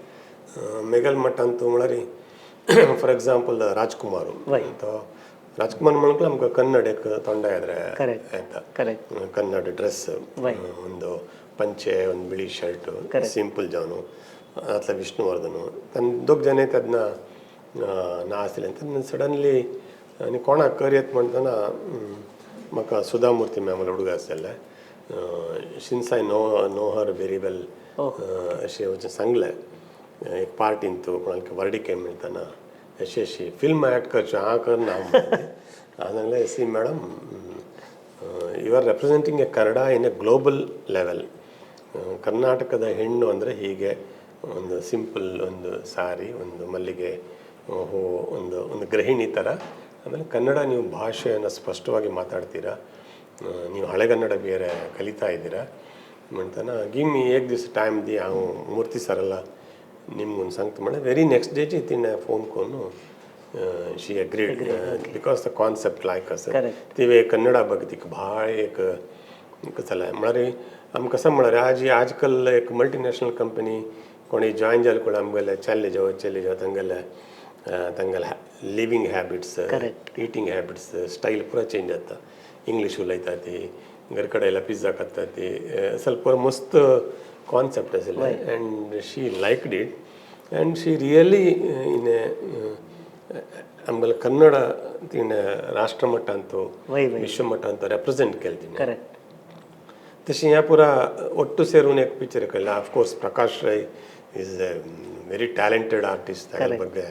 मेगल मठांत. म्हळ्यार फॉर एग्जाम्पल राजकुमार, तो राजकुमार म्हणून आमकां कन्नड एक तोंडा येದ್ರೆ येता. ಕನ್ನಡ ಡ್ರೆಸ್, ಒಂದು ಪಂಚೆ, ಒಂದು ಬಿಳಿ ಶರ್ಟು, ಸಿಂಪಲ್ ಜಾನು ಅಥವಾ ವಿಷ್ಣುವರ್ಧನ್ ತನ್ನ ದೊಗ್ ಜನ ಅದನ್ನ ನಾ आसलें. तेन्ना सडनली आनी कोणाक करयत म्हणटना म्हाका सुधामूर्ती मॅम हुडग आसलेले. Since I know her very well, अशें वचून सांगलें एक पार्टीन तूं कोणाक वर्डिके मेळटना अशी अशी फिल्म ॲक्ट करचें हांव करना. हांव सांगलें, "See madam, you are representing a Kannada in a global level. ಕರ್ನಾಟಕದ ಹೆಣ್ಣು ಅಂದರೆ ಹೀಗೆ ಒಂದು ಸಿಂಪಲ್ ಒಂದು ಸಾರಿ, ಒಂದು ಮಲ್ಲಿಗೆ ಹೂವು, ಒಂದು ಒಂದು ಗೃಹಿಣಿ ಥರ. ಆಮೇಲೆ ಕನ್ನಡ ನೀವು ಭಾಷೆಯನ್ನು ಸ್ಪಷ್ಟವಾಗಿ ಮಾತಾಡ್ತೀರಾ. ನೀವು ಹಳೆಗನ್ನಡ ಬೇರೆ ಕಲಿತಾ ಇದ್ದೀರಾ म्हणताना ಗಿವ್ ಮೀ एक ದಿವಸ ಟೈಮ್ ದಿ. हांव ಮೂರ್ತಿ ಸರಲ್ಲ ನಿಮ್ಗೊಂದು ಸಂಗತ ಮಾಡಿ." ವೆರಿ ನೆಕ್ಸ್ಟ್ ಡೇ ತಿನ್ನ phone ಕೊನು she agreed because the concept like आसा. ತಿವೆ ಕನ್ನಡ ಬಗ್ಗೆ तिका ಭಾಳ एक कसं म्हळ्यार आमकां कसं म्हळ्यार आज आजकाल एक मल्टीनॅशनल कंपनी कोणी जॉईन जाले कोण आमगेले चल्ले जावं चल्ले जावं तांगेले तांगेले living habits, eating habits, style पुरा चेंज जाता. इंग्लीश उलयता ती, घर कडेन येयल्यार पिझ्झा खाता ती. ಸ್ವಲ್ಪ मस्त कॉन्सेप्ट आशिल्लें and she liked it and she really in ಆಮೇಲೆ ಕನ್ನಡ ತಿನ್ನ ರಾಷ್ಟ್ರಮಟ್ಟ ಅಂತೂ वय वय ವಿಶ್ವಮಟ್ಟ ಅಂತ ರೆಪ್ರೆಸೆಂಟ್ केलें. करेक्ट तशें ह्या पुरा ಒಟ್ಟು ಸೇरून एक पिक्चर केला. Of course Prakash Rai is a very talented artist. तागे ಬಗ್ಗೆ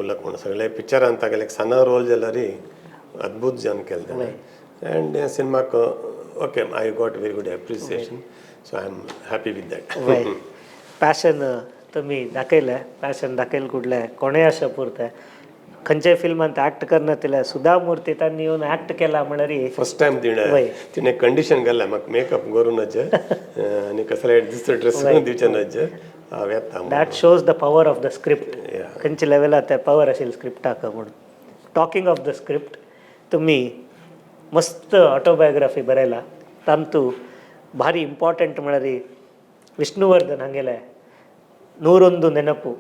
उल्लेख म्हणून सगळे पिक्चरान तागेले एक ಸಣ್ಣ ರೋಲ್ जाल्यार ಅದ್ಭುತ ಜನ केलें. ಆ್ಯಂಡ್ ಸಿನಿಮಾಕ್ okay, I got very good appreciation, so I am happy with that. वय पॅशन तुमी दाखयलें, पॅशन दाखयलें. कुडलें कोणेय आशा पुरतें खंयच्याय फिल्मांत ॲक्ट करना सुधा मूर्ती तांणी येवन ॲक्ट केला म्हळ्यार फर्स्ट टायम तिणें तिणें कंडिशन घातलें, म्हाका मेकअप करूं नज आनी कसले दुसरो ड्रेस दिवचें नज, हांव येता म्हणून. That shows the power of the script. खंयच्या लेवलार ते पवर आशिल्ली स्क्रिप्टाक म्हणून. टॉकिंग ऑफ the script, तुमी मस्त ऑटोबायोग्राफी बरयला. तांतू भारी इम्पॉर्टंट म्हळ्यार विष्णुवर्धन हांगेले ನೂರೊಂದು ನೆನಪು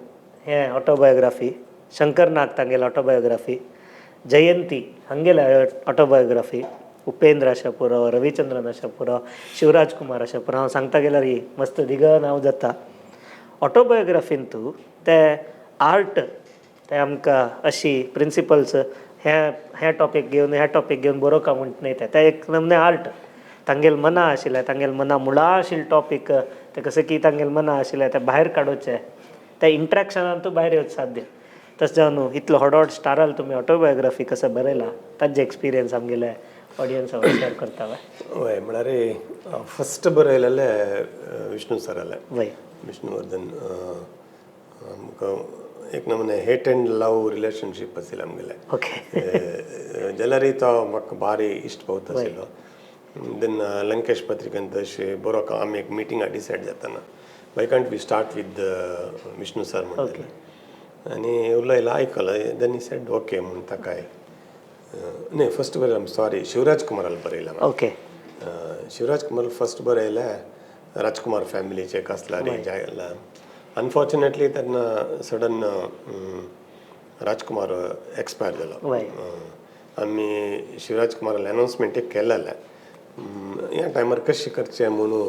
हे ऑटोबायोग्राफी, शंकर नाಗ್ तांगेले ऑटोबायोग्राफी, ಜಯಂತಿ ಹಾಗೆಲ್ಲ ऑटोबायोग्राफी, उपेंद्र आशापुरो, रविचंद्रन आशापुरो, शिवराज कुमार आशापुरो. हांव सांगता गेल्यार ही मस्त दिग नांव जाता. ऑटोबायोग्राफींतू ते आर्ट ते आमकां अशी प्रिंसिपल्स हे हे टॉपीक घेवन हे टॉपीक घेवन बरोवका म्हण न्हय, तें तें एक नमने आर्ट. तांगेले मना आशिल्लें, तांगेले मना मुळा आशिल्लें टॉपीक तें कसं की तांगेले मना आशिल्लें तें भायर काडोवचें, त्या इंट्रॅक्शनान भायर येवचें साध्य. तशें जावन न्हू इतलो व्हड व्हड स्टाराल तुमी ऑटोबायोग्राफी कसो बरयला, ताजे एक्सपिरियन्स आमगेले ऑडियन्सा शेअर करता. हय, म्हळ्यार फस्ट बरयलेलें विष्णू सरालें. विष्णुवर्धन आमकां एक नमुने हेट अँड लव रिलेशनशीप आशिल्लें आमगेलें. जाल्यारय तो म्हाका भारी इश्ट पावता आशिल्लो. देन लंकेश पत्रिकेंत अशें बरो आमी एक मिटिंगा डिसायड जाताना why can't we start with Vishnu sir म्हणटाले आनी उलयलो, आयकलो. Then he said okay म्हूण ताकाय. न्हय, फस्ट बरयला, सॉरी, शिवराज कुमाराल बरयला. शिवराज कुमार फस्ट बरयलें, राजकुमार फॅमिलीचे कसला रे जायला. अनफॉर्च्युनेटली तेन्ना सडन राजकुमार एक्सपायर जालो. आमी शिवराज कुमाराले अनाउन्समेंट एक केलेलें. ह्या टायमार कशें करचें म्हणून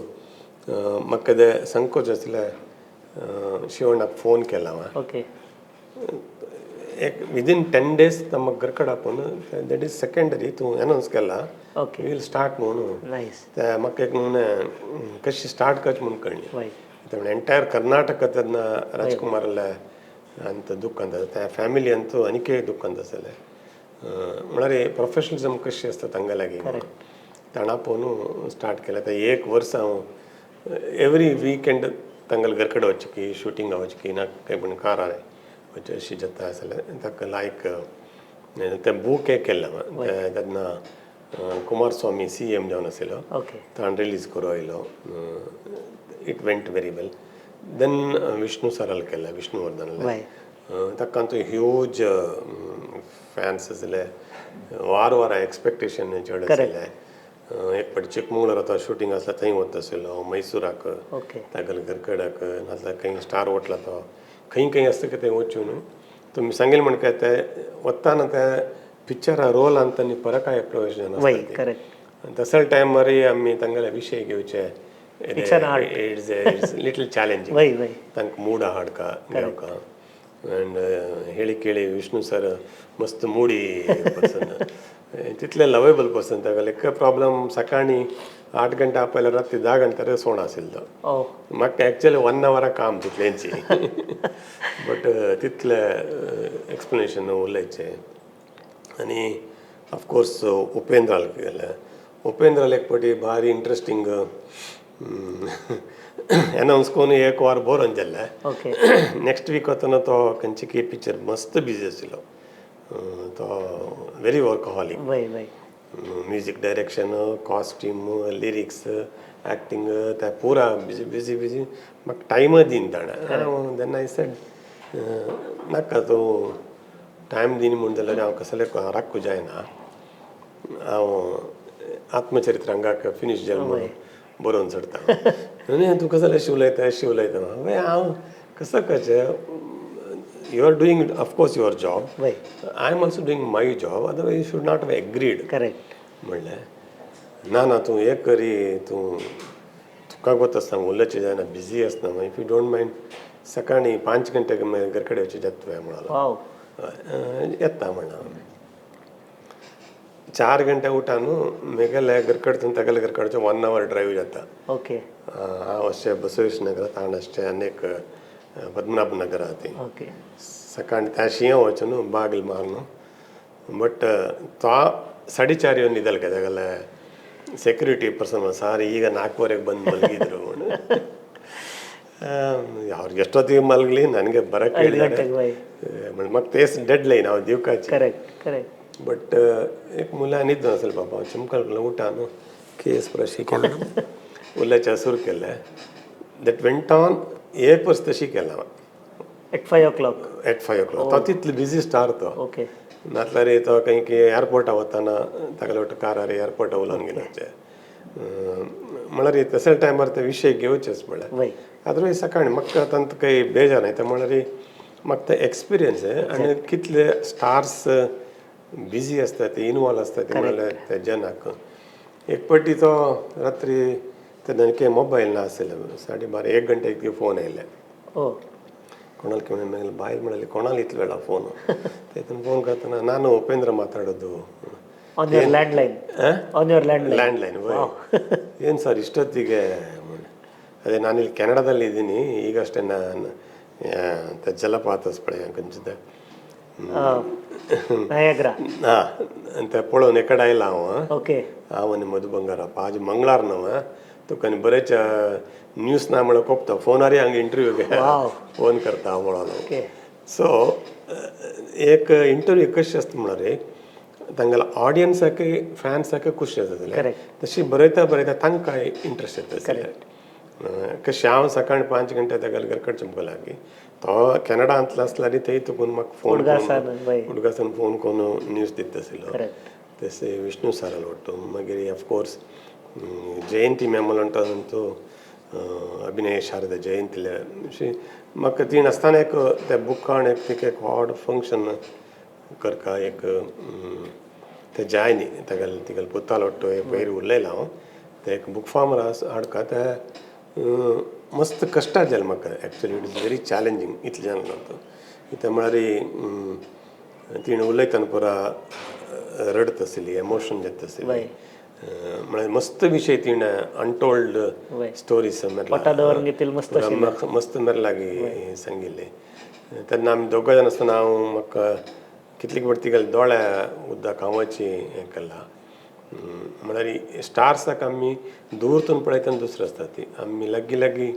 म्हाका तें संकोच आसलें. शिवणाक फोन केला हांवें. एक विदीन 10 डेज म्हाका घरकडेन आपोवन, that is secondary, तूं अनाउन्स केला, वील स्टार्ट म्हणून. ते म्हाका एक म्हणून कशी स्टार्ट करचें म्हणून कळ्ळें. त्यामुळे ಎಂಟೈರ್ ಕರ್ನಾಟಕ तेन्ना राजकुमाराले अंत दुःख अंत त्या फॅमिली ಅಂತೂ ಅನಿಕೆ दुःख अंत आसलें. म्हळ्यार प्रोफेशनलिझम कशी आसता तांगे लागीं ताणें आपोवन स्टार्ट केलें. आतां एक वर्स हांव एवरी विकेंड तांगेले घर कडेन वचचें की शुटिंगा वचचें की ना खंय पूण कारार वचचें अशें जाता आसलें. ताका लायक तें बूक एक केल्लें हांवें तेन्ना कुमारस्वामी सीएम जावन आशिल्लो. ताणें रिलीज करून आयलो. It went very well. Then Vishnu सराल केलें, विष्णुवर्धनाले. ताका तो ह्यूज फॅन्स आसले, वार वार एक्सपेक्टेशन चड आसलें. एक फावटी चिकमंगळूर आतां शुटींग आसलें, थंय वता आशिल्लो, मैसुराक तागेले घरकडाक, नाजाल्यार खंय स्टार हॉटला तो खंय खंय आसता की थंय वचून तुमी सांगेल म्हण काय ते वताना ते पिक्चरा रोल आनी परकाय प्रवेश जावन. तसल्या टायमारय आमी तांगेले विशय घेवचे, It's an art. It's little challenging. वय वय तांकां मूड हाडका घेवका अँड ಹೇಳಿ ಕೇಳಿ ವಿಷ್ಣು ಸರ್ मस्त मूडी पर्सन, तितले लवेबल पर्सन. ताका लेक प्रॉब्लम सकाळी 8 ಗಂಟೆ आपयल्यार राती 10 ಗಂಟೆ सोण आशिल्लो. ओ. म्हाका एक्चुअली वन आवरा काम तितलेंची, बट तितले एक्सप्लेनेशन उलयचें. आनी ऑफकोर्स उपेंद्राल गेले. उपेंद्राल एक फावटी भारी इंट्रस्टींग अनावन्स करून एक वर बरोवन जाल्लें. नेक्स्ट वीक वतना तो खंयचे की पिक्चर मस्त बिजी आशिल्लो. तो व्हेरी वर्कहॉलिक. वय वय music direction, costume, lyrics, acting, ते पुरा बिजी बिजी बिजी. म्हाका टायमच दिना ताणें. Then I said, नाका, तूं टायम दिना म्हूण जाल्यार हांव कसलें राखूं जायना. हांव आत्मचरित्र हांगाक फिनीश जालें म्हणून बरोवन सोडटा. आनी तूं कसलें अशें उलयता, अशें उलयता? हांवें हांव कसो कशें, you are doing of course your job, I am also doing my job, otherwise you should not have agreed. Correct म्हणलें, ना ना, तूं एक करी, तूं तुका गोत आसता, उलोवचें जायना, बिजी आसता. If you don't mind, सकाळीं 5 गंटेक घर कडेन वचचें जाता म्हणलो. वाव येता म्हणला. 4 गंटे उठान मेगेले घर कडसून तेगेले घर कडचें वन our drive जाता. हांव अशें बसवेश नगर, ताण अशें आनी एक पद्मनाभ नगर आहा ती. सकाळी त्याशिया वचून बागल मारून, बट तो 4:30 येवन न्हिदल काय तेगेले ಸೆಕ್ಯೂರಿಟಿ ಪರ್ಸನ್, ಸಾರ್ ಈಗ 4:30ಕ್ಕೆ ಬಂದು ಮಲಗಿದ್ರು. ಅವ್ರಿಗೆ ಎಷ್ಟೊತ್ತಿಗೆ ಮಲಗಲಿ, ನನಗೆ ಬರಕ್ಕೆ ಐದು ಹೇಳಿದ್ದಾರೆ. ಗಂಟೆಗೆ ವೈ. ಮತ್ತೆ ಡೆಡ್ ಲೈನ್ ಅವ್ ದಿವಕಾಚಿ. ಕರೆಕ್ಟ್ ಕರೆಕ್ಟ್ ಬಟ್ एक मुला न्हिदलो आसलो बाबा. चमकल उठान केस पुरा केलो, उल्याच्या सुरू केलें. That went on एक वर्स तशी केलां. At 5 o'clock? At 5 o'clock. तो तितलो बिजी स्टार तो. नातल्यार तो खंय की एअरपोर्टा वतना तागेले ಒಟ್ಟು कारार एअरपोर्टा उलोवन घेवचे. म्हळ्यार तसले टायमार ते विशय घेवचेच म्हळ्यार. अदरवायज सकाळी म्हाका तांत काही बेजार न्हय. ते म्हळ्यार म्हाका ते एक्सपिरियन्स आनी कितले स्टार्स बिजी आसता, ते इनवॉल्व आसता ते, म्हळ्यार ते जनाक. एक पाटी तो रात्री ते मोबायल ना आशिल्ले, 12:30 1 गंटेक फोन आयले. ओ. कोणाला ಕೇಳಿ ಮೇಲೆ ಬಾಯಿ ಮಾಡಲಿ, ಕೊಣಾಲಿ ಇತ್ತು ಬೇಡ ಫೋನು. ಆಯ್ತು, ಫೋನ್ करತಾನ, ನಾನು ಉಪೇಂದ್ರ ಮಾತಾಡೋದು. On your land line? On your land line? Land line. ಏನು ಸರ್ ಇಷ್ಟೊತ್ತಿಗೆ? ಅದೇ, ನಾನಿಲ್ಲಿ ಕೆನಡಾದಲ್ಲಿ ಇದ್ದೀನಿ, ಈಗಷ್ಟೇ ನಾನು ಅಂತ ಜಲಪಾತ ಸ್ಪಳೆ ಕಂಚಿದ್ದೆ. ನಯಾಗ್ರಾ. ಹಾಂ, ಅಂತ पळोवन एकडे आयला हांव. हांव आनी मधू बंगारप्पा आज मंगळार नव तुका आनी बरेच न्यूज ना म्हळ्यार कोपता, फोनारय हांगा इंटरव्यू फोन करता हांव म्हणून. सो एक इंटरव्यू कशी आसता म्हळ्यार तांगेल्या ऑडियन्साक, फॅन्साक खुशी जाता. तशी बरयता बरयता तांकां इंट्रस्ट येता. कशें हांव सकाळी 5 गंटे तागेले घर कडचे लागीं, तो कॅनडांतलो आसल्यार थंय तुकून म्हाका फोन उडगासान वय. उडगासान फोन करून न्यूज दिता आशिल्लो. तशें विष्णू सराल ಒಟ್ಟು. मागीर ऑफकोर्स जयंती मॅम म्हणटा, अभिनय शारदा जयंतीले अशी म्हाका ती आसतना एक ते बुकान एक तिका एक व्हड फंक्शन करका एक ते जाय न्ही तागेले तिगेले पुताल ಒಟ್ಟು पयर उलयलां हांव. ते एक बूक फार्मर हाडका ते मस्त कश्ट जालें म्हाका. Actually it is very challenging इतलें जालें ना. कित्याक म्हळ्यार तिणें उलयतना पुरा रडत आशिल्ली, एमोशन जाता आशिल्ली. म्हळ्यार मस्त विशय तिणें अनटोल्ड स्टोरीज. पोटादवर मस्त. मस्त मेरे लागीं सांगिल्ले. तेन्ना आमी दोगां जाण आसतना हांव म्हाका कितली फावट तिगेले दोळ्या उदक हांवाची हें केलां. म्हळ्यार स्टार्साक आमी दूरतून पळयतना दुसरें आसता ती, आमी लागीं लागीं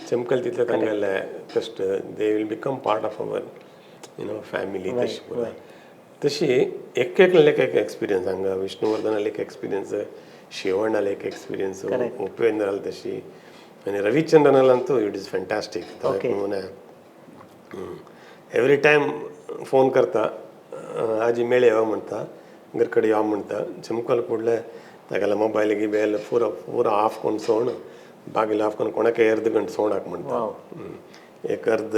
चमकले तितले तांगेले कश्ट, they will become part of our family. तशी पुरा तशी एक एक एक एक्सपिरियन्स हांगा विष्णुवर्धनाले एक एक्सपिरियन्स, शिवणाले एक एक्सपिरियन्स, उपेंद्राले तशी आनी रविचंद्रनाला it is fantastic. Every time phone करता, आजी मेळे यो म्हणटा, घर कडेन यो म्हणटा. चमकल ಕೂಡಲೇ तागेले मोबायल गिबेल ಪೂರ ಪೂರ ಆಫ್ ಕೊಂಡು ಸೋಣ ಬಾಗಿಲು ಆಫ್ ಕೊಂಡು ಕೊಣಕ್ಕೆ अर्ध ಗಂಟೆ ಸೋಣ ಹಾಕ್ म्हणटा. एक अर्द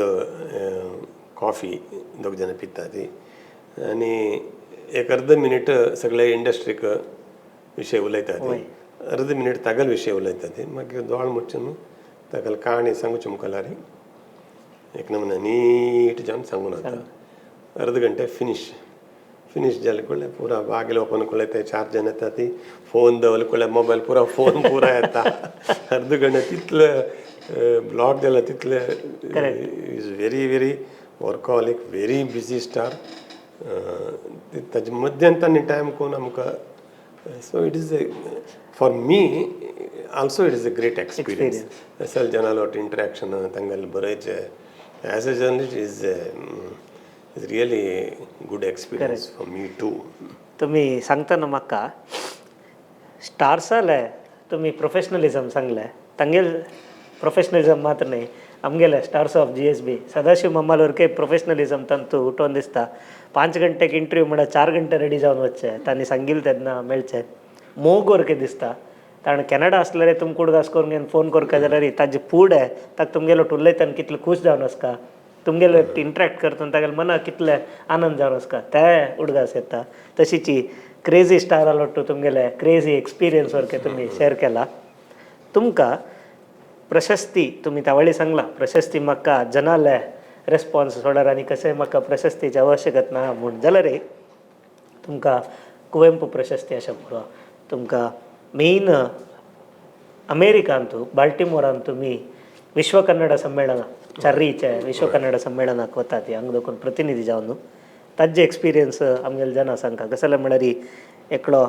कॉफी दोग जाण पिता ती आनी एक अर्द मिनीट सगळे इंडस्ट्रीक विशय उलयता ती, अर्द मिनीट तागेले विशय उलयता ती. मागीर दोळ मुच्चून तागेले काणी सांगू चमकलारी एक नमुना नीट जावन सांगून वता. अर्द घंटे फिनीश. फिनिश जाले कळ्ळें, पुरा बागेल ओपन कळ्ळें, ते चार जण येता, ती फोन दवरले कळ्ळें, मोबायल पुरा फोन पुरा येता. अर्द घंटे तितले ब्लॉक जाला तितले. Is very very workaholic, very busy star. ताजे मध्यान तांणी टायम करून आमकां, so it is a, for me also it is a great experience. असल जनालोट इंटरेक्शन, तांगेले बरयचे, as a journalist is really good experience for me too. तुम्ही सांगतना म्हाका स्टार्साले तुमी प्रोफेशनलिजम सांगलें, तांगेल प्रोफेशनलिजम मात्र न्हय, आमगेले स्टार्स ऑफ जीएसबी सदाशिव मामालोरके प्रोफेशनलिजम तांतू उठोवन दिसता. 5 घंटेक इंटरव्यू म्हळ्यार 4 घंटे रेडी जावन वचचे, तांणी सांगिल्लें तेन्ना मेळचें. मोग वरके दिसता. कारण कॅनडा आसल्यार तुमकां उडगास करून घेवन फोन करका जाल्यार ताजे फुडें ताका तुमगेलो उलयतना कितलो खूश जावन आसता, तुमगेलो इंटरेक्ट करतना तागेले मनाक कितले आनंद जावन आसता, ते उडगास येता. तशीच क्रेजी स्टार आलोट्टू तुमगेले क्रेजी एक्सपिरियन्स सारके तुमी शेअर केला. तुमकां प्रशस्ती तुमी त्यावेळी सांगला, प्रशस्ती म्हाका जनाले रेस्पॉन्स सोडार आनी कशें म्हाका प्रशस्तीची आवश्यकत ना म्हूण, जाल्यार तुमकां कुवेंपू प्रशस्ती आसा पुरो. तुमकां मेन अमेरिकांतू बाल्टिमोरान तुमी विश्व कन्नड संमेळन, चर्रीचे विश्व कन्नड संमेळनाक वता ती हांगा देखून प्रतिनिधी जावन, ताजे एक्सपिरियन्स आमगेले जना सांगका. कशें जालें म्हळ्यार एकलो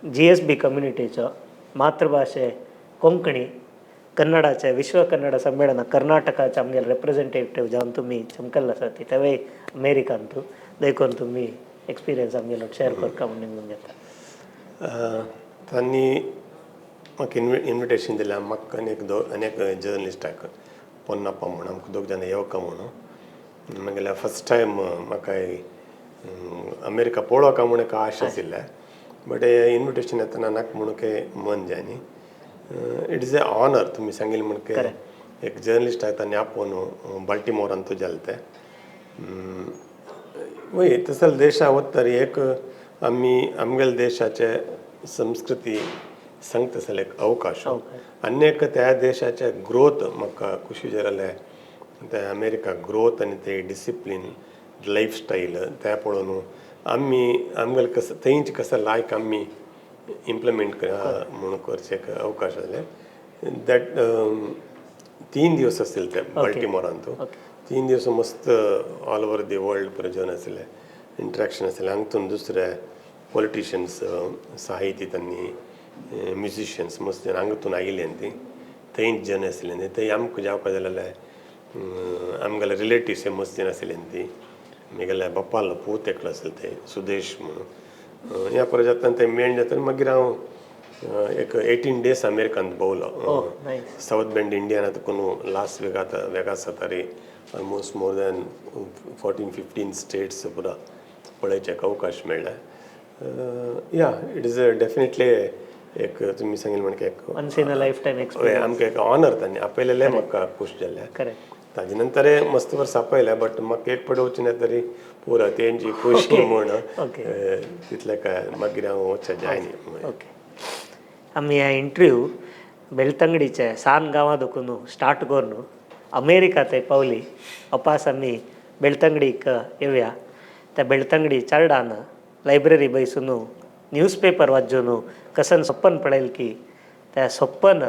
जीएसबी कम्युनिटीचो, मातृभाशे कोंकणी, कन्नडाचे विश्व कन्नड संमेळन कर्नाटकाचे आमगेले रेप्रेझेंटेटिव्ह जावन तुमी चमकल्ले आसा ती तेवूय अमेरिकांतू. देखून तुमी एक्सपिरियन्स आमगेलो शेअर करका म्हणून निमून घेता. तांणी म्हाका इन्विटेशन दिलें, म्हाका आनी एक दो आनी एक जर्नलिस्टाक पोन्नाप्पा म्हूण, आमकां दोग जाणां येवका म्हणून. मागीर फर्स्ट टायम म्हाका अमेरिका पळोवका म्हूण एक आश आशिल्लें, बट इन्विटेशन येतना नाका म्हणून मन जायनी. It is a honour. तुमी सांगिल्लें म्हण एक जर्नलिस्टाक तांणी आपोवन बाल्टिमोरांत जालें तें. वय तसो देशा वता एक आमी आमगेले देशाचे संस्कृती सांगता जाल्यार एक अवकाश आनी एक त्या देशाचे ग्रोथ म्हाका खुशी जालें. ते अमेरिका ग्रोथ आनी ते डिसिप्लीन, लायफ स्टायल ते पळोवन आमी आमगेले कसो थंयच कसो लायक आमी इम्प्लिमेंट म्हणून करचे एक अवकाश जाले. That 3 दिवस आसले ते बाल्टिमोरांत. 3 दिवस मस्त ऑल ओवर the world पुरो जन आसले, इंट्रॅक्शन आसलें. हांगतून दुसरे पॉलिटिशियन्स, साहित्य तांणी म्युजिशियन्स मस्त जन हांगातून आयिल्ले ती थंयच जन आसले न्ही. थंय आमकां जावपा जाल्यार आमगेले रिलेटिव्स मस्त जन आसले ती. म्हगेल्या बाप्पालो पूत एकलो आसलो ते सुदेश म्हणून. ह्या परत जाता थंय मेळ जाता. मागीर हांव एक 18 डेज अमेरिकांत भोंवलो. Oh, nice. South bend Indiana तुकून लास वेगात वेगास जाता, almost more than 14-15 states पुरा पळोवचें एक अवकाश मेळ्ळें. Yeah, it is a definitely एक तुमी सांगिल्लें म्हणके एक once in a life time हय, एक्सपिरियन्स. आमकां एक ऑनर. तांणी आपयलेलें म्हाका खूश जालें. ताजे नंतर मस्त वर्स आपयलें, बट म्हाका एक पडे वचून तरी पुरो तेंची खुशी म्हूण तितलें काय मागीर हांव वचचें जायनी. ओके, आमी ह्या इंटरव्यू बेಳ್तंगडीचे सान गांवा दोकून स्टार्ट करून अमेरिका थंय पावली. अपास आमी बेಳ್तंगडीक येवया. त्या बेಳ್तंगडी चर्डान लायब्ररी बैसून न्यूज पेपर वाचून कसन सपन पळयल की त्या सपन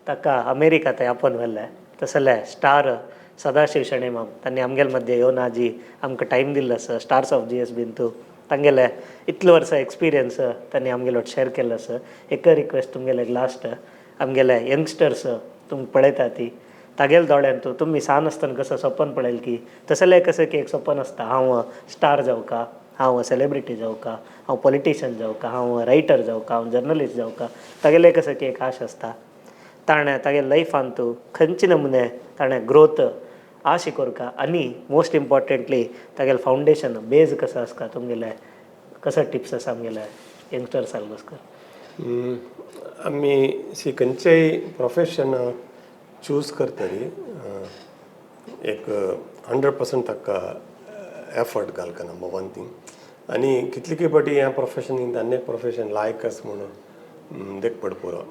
ताका अमेरिका थंय आपोवन व्हेलें, तसले स्टार सदाशिव शणैमाम तांणी आमगेले मध्ये येवन आजी आमकां टायम दिल्लो आसा. स्टार्स ऑफ जीएसबीन तूं तांगेले इतले वर्सां एक्सपिरियन्स तांणी आमगेलो शेअर केल्लो आसा. एक रिक्वेस्ट तुमगेले लास्ट, आमगेले यंगस्टर्स तुमकां पळयता ती तागेले दोळ्यान तूं तुमी सान आसतना कसो सपन पळयल की तसलें कसं की एक सपन आसता, हांव स्टार जावका, हांव सेलेब्रिटी जावका, हांव पॉलिटिशियन जावका, हांव रायटर जावका, हांव जर्नलिस्ट जावका, तागेलें कसं की एक आश आसता. ताणें तागे लायफान तूं खंयचे नमुने ताणें ग्रोथ आशी कोरका आनी मोस्ट इम्पॉर्टंटली तागेलें फावंडेशन बेज कसो आसता, तुमगेले कसो टिप्स आसा आमगेले यंगस्टर्सांक? आमी सी खंयचेय प्रोफेशन चूज करतरी एक 100% ताका एफर्ट घालका, नंबर वन थींग. आनी कितले फावटी ह्या प्रोफेशन आनी एक प्रोफेशन लायक आसा म्हणून देख पड पुरो,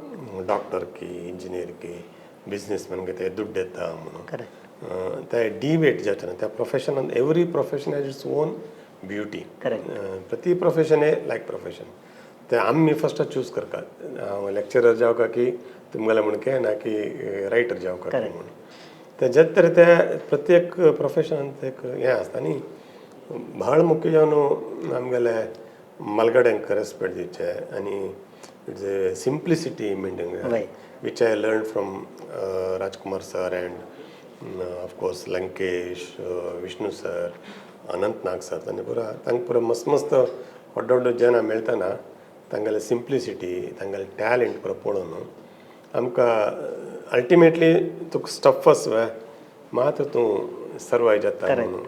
डॉक्टर की इंजिनियर की बिजनेसमॅन की ते दुड्ड येता म्हणून. ते डिवेट जाता त्या प्रोफेशनान. Every profession has its own beauty. Correct. प्रति प्रोफेशन हे लायक प्रोफेशन. ते आमी फस्ट चूज करता, हांव लेक्चरर जावका की तुमगेले म्हणके ना की रायटर जावका की म्हणून. ते जे तरे ते प्रत्येक प्रोफेशनांत एक हें आसता न्ही. भाळ मुख्य जावन आमगेले मालगड्यांक रेस्पेक्ट दिवचे आनी it's a simplicity maintain, which I learn from Rajkumar sir and of course Lankesh, Vishnu sir, Anant Nag sir. तांणी पुरा तांकां पुरा मस्त मस्त व्हड व्हड जनां मेळटना तांगेले सिंप्लिसिटी, तांगेले टॅलंट पुरा पळोवन आमकां अल्टिमेटली तुका स्टफ आसवे मात तूं सर्वाय जाता म्हणून.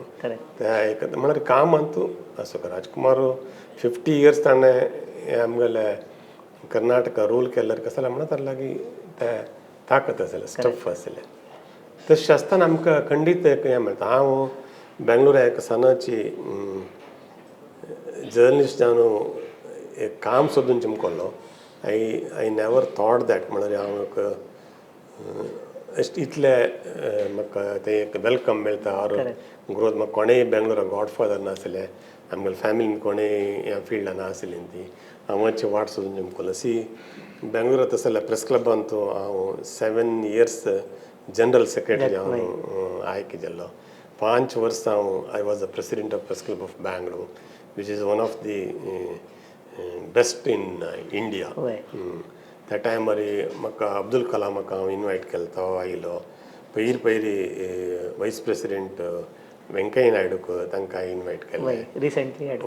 त्या एक म्हळ्यार कामांत आसूं. राजकुमार 50 इयर्स ताणें हें आमगेले कर्नाटका रूल केल्यार कसो जालें म्हणून ताका लागीं ते ताकत आसलें, स्टफ आसलें. तशें आसतना आमकां खंडीत एक हें मेळटा. हांव बेंगलोरा एक सणाची जर्नलिस्ट जावन एक काम सोदून चमकल्लो. I never thought that म्हळ्यार हांव एक इतले म्हाका तें एक welcome मेळटा ऑर ग्रोथ. म्हाका कोणेय बेंगलोरा गॉड फादर नासले, आमगेले फॅमिलीन कोणेय ह्या फिल्डान नासली ती. हांव मातशें वाट सोदून चमकलो. सी, बेंगलोरा तसो जाल्यार प्रेस क्लबान हांव 7 इयर्स जनरल सेक्रेटरी हांव आयके जाल्लो. 5 वर्सां हांव I was the president of Press Club of Bangalore, which is one of the best in India. त्या टायमार म्हाका अब्दुल कलामाक हांव इनवायट केलो, तो आयलो. पयर पयरी वायस प्रेसिडेंट वेंकय्या नायडूक तांकां इनवायट केलें. वय, रिसेंटली. हय,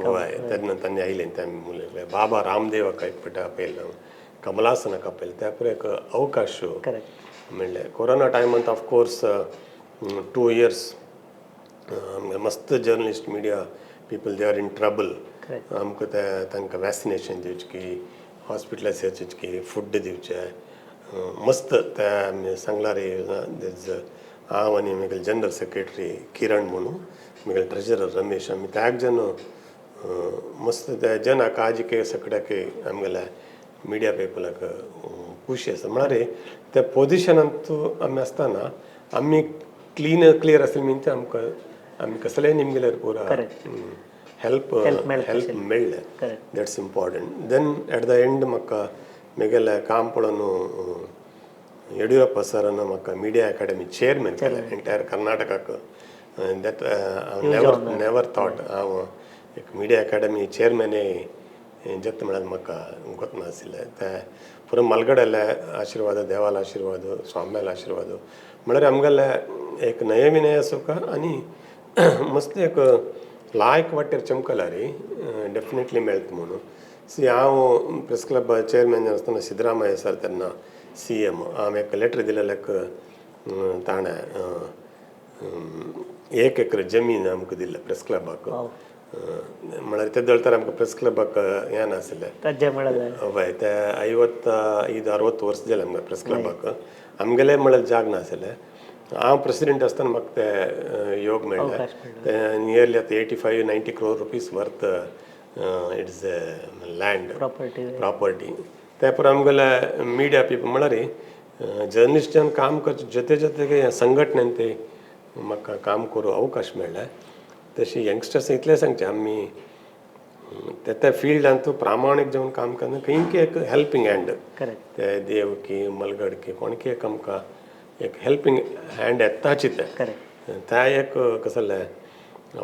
तेन्ना तांणी आयलें ते आमी उलयले. बाबा रामदेवाक एक फावटी आपयलो, कमलासनाक आपयलें. त्या पुरो एक अवकाश मेळ्ळें. कोरोना टायमांत ऑफकोर्स 2 इयर्स मस्त journalist, media people, they are in trouble. आमकां ते तांकां वॅक्सिनेशन दिवचें की, हॉस्पिटलार दिवचें की, फूड दिवचें, मस्त ते आमी सांगलार. हांव आनी म्हगेले जनरल सेक्रेटरी किरण म्हणून, म्हगेले ट्रेजरर रमेश, आमी त्याग जन मस्त त्या जनाक आजिके सगळ्याक आमगेल्या मिडिया पिपलाक खुशी आसा. म्हळ्यार त्या पोजिशनांत आमी आसतना आमी क्लीन क्लियर आसले मीन ते आमकां आमी कसलेय निमगेल्यार पुरा हेल्प Help मेळटा. हेल्प मेळ्ळें. That's important. Then at the end म्हाका म्हगेलें काम पळोवन यडियुरप्पा सरान म्हाका मिडिया अकाडेमी चेअरमॅन केलें एंटायर कर्नाटकाक. That हांव नेवर नेवर थॉट हांव एक मिडिया अकाडेमी चेअरमॅनय जत म्हळ्यार म्हाका गोत नाशिल्लें. ते पुरो मलगडेले आशिर्वाद, देवालो आशिर्वाद, स्वाम्यालो आशिर्वाद. म्हळ्यार आमगेले एक नये विनय सुखा आनी मस्त एक लायक वाटेर चमकला रे, डेफिनेटली मेळटा म्हणून. सी, हांव प्रेस क्लब चेअरमॅन आसतना सिद्धरामय्या सर तेन्ना सीएम. हांवें एक लेटर दिलेलें ताणें एक एकर जमीन आमकां दिल्लें प्रेस क्लबाक. म्हळ्यार ते दळतर आमकां प्रेस क्लबाक हें नासलें. राज्य मेळ्ळें. हय, ते 55-60 वर्स जालें आमकां प्रेस क्लबाक. आमगेलें म्हळ्यार जाग नासलें. हांव प्रेसिडेंट आसतना म्हाका ते योग मेळ्ळें. अवकाश मेळ्ळो. ते नियरली आतां 85-90 crore rupees worth it's a land. Property. Property. त्या पुरो आमगेले मिडिया पिपल म्हळ्यार जर्नलिस्टान काम करचे जते जते संघटनेन ते म्हाका काम करूं अवकाश मेळ्ळें. तशें यंगस्टर्स इतलें सांगचें, आमी त्या त्या फिल्डांत प्रामाणीक जावन काम करना, खंय एक हेल्पींग हँड ते देव की मलगड की कोण की एक आमकां एक हेल्पींग हँड येताची ते. त्या एक कसलें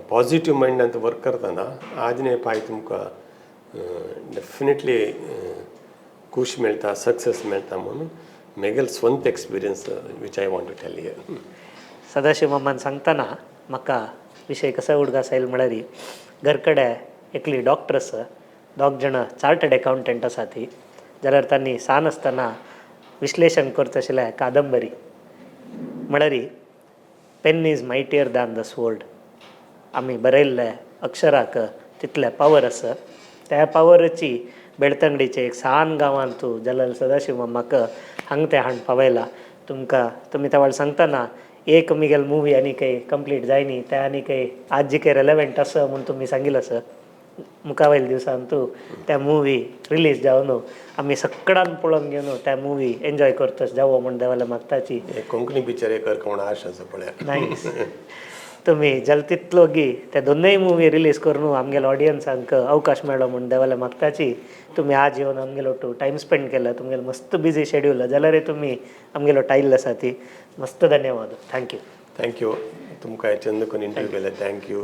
पॉझिटिव्ह मायंडान वर्क करतना आज न्ही पाय तुमकां डेफिनेटली खूश मेळटा, सक्सेस मेळटा म्हणून म्हगेले स्वंत experience which I want to tell you. Sadashiv मामान सांगतना म्हाका विशय कसो उडगास आयल म्हळ्यार घर कडेन एकली डॉक्टर आसा, दोग जाणां चार्टर्ड एकावंटंट आसा ती. जाल्यार तांणी सान आसतना विश्लेशण करता आशिल्लें कादंबरी. म्हळ्यार pen is mightier than the sword. आमी बरयल्ले अक्षराक तितले पावर आसा. त्या पावराची बेळतंगडीचे एक सान गांवांत जाल्यार सदाशिव मामाक हांगा ते हाडून पावयला तुमकां. तुमी त्या सांगतना एक मिगेल मुवी आनी काही कंप्लीट जायनी ते आनी काही आज जी काही रेलेवंट आसा म्हूण तुमी सांगिल्लें आसा. मुखावयल्या दिवसान तूं त्या मुवी रिलीज जावन आमी सगळ्यान पळोवन घेवन त्या मुवी एन्जॉय करता जावो म्हूण देवाले मागताची. एक कोंकणी पिक्चर एक कर कोण आश आसा पळया. नायस. तुम्ही जलतितलोगी ते दोनूय मुवी रिलीज करून आमगेले ऑडियन्सांक अवकाश मेळो म्हूण देवाले मागताची. तुमी आज येवन आमगेलो टू टायम स्पेंड केला, तुमगेलो मस्त बिजी शेड्यूल जाल्यारय तुमी आमगेलो टायल आसा ती. मस्त धन्यवाद, thank you. Thank you, तुमकां चंद करून इंटरव्यू केलें. Thank you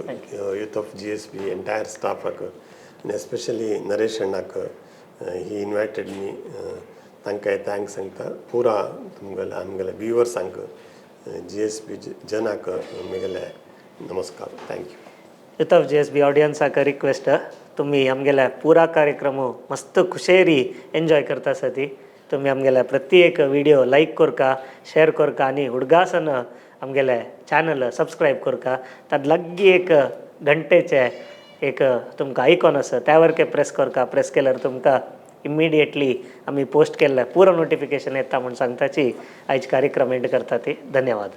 Youth of GSB entire स्टाफाक आनी एस्पेशली नरेश अण्णाक, he invited me, तांकां thanks सांगता. पुरा तुमगेले आमगेले व्युवर्सांक, जीएसबी जनाक म्हगेले नमस्कार. Thank you. Youth of GSB ऑडियन्साक रिक्वेस्ट, तुमी आमगेल्या पुरा कार्यक्रम मस्त खुशेरी एन्जॉय करता आसा ती. तुमी आमगेल्या प्रत्येक विडियो लायक करका, शेअर करका आनी उडगासन आमगेले चॅनल सबस्क्रायब करका. तात लागीं एक घंटेचे एक तुमकां आयकॉन आसा, त्यावर प्रेस करका. प्रेस केल्यार तुमकां इमिडिएटली आमी पोस्ट केल्ले पुरो नोटिफिकेशन येता म्हूण सांगताची. आयज कार्यक्रम एंड करता ती. धन्यवाद.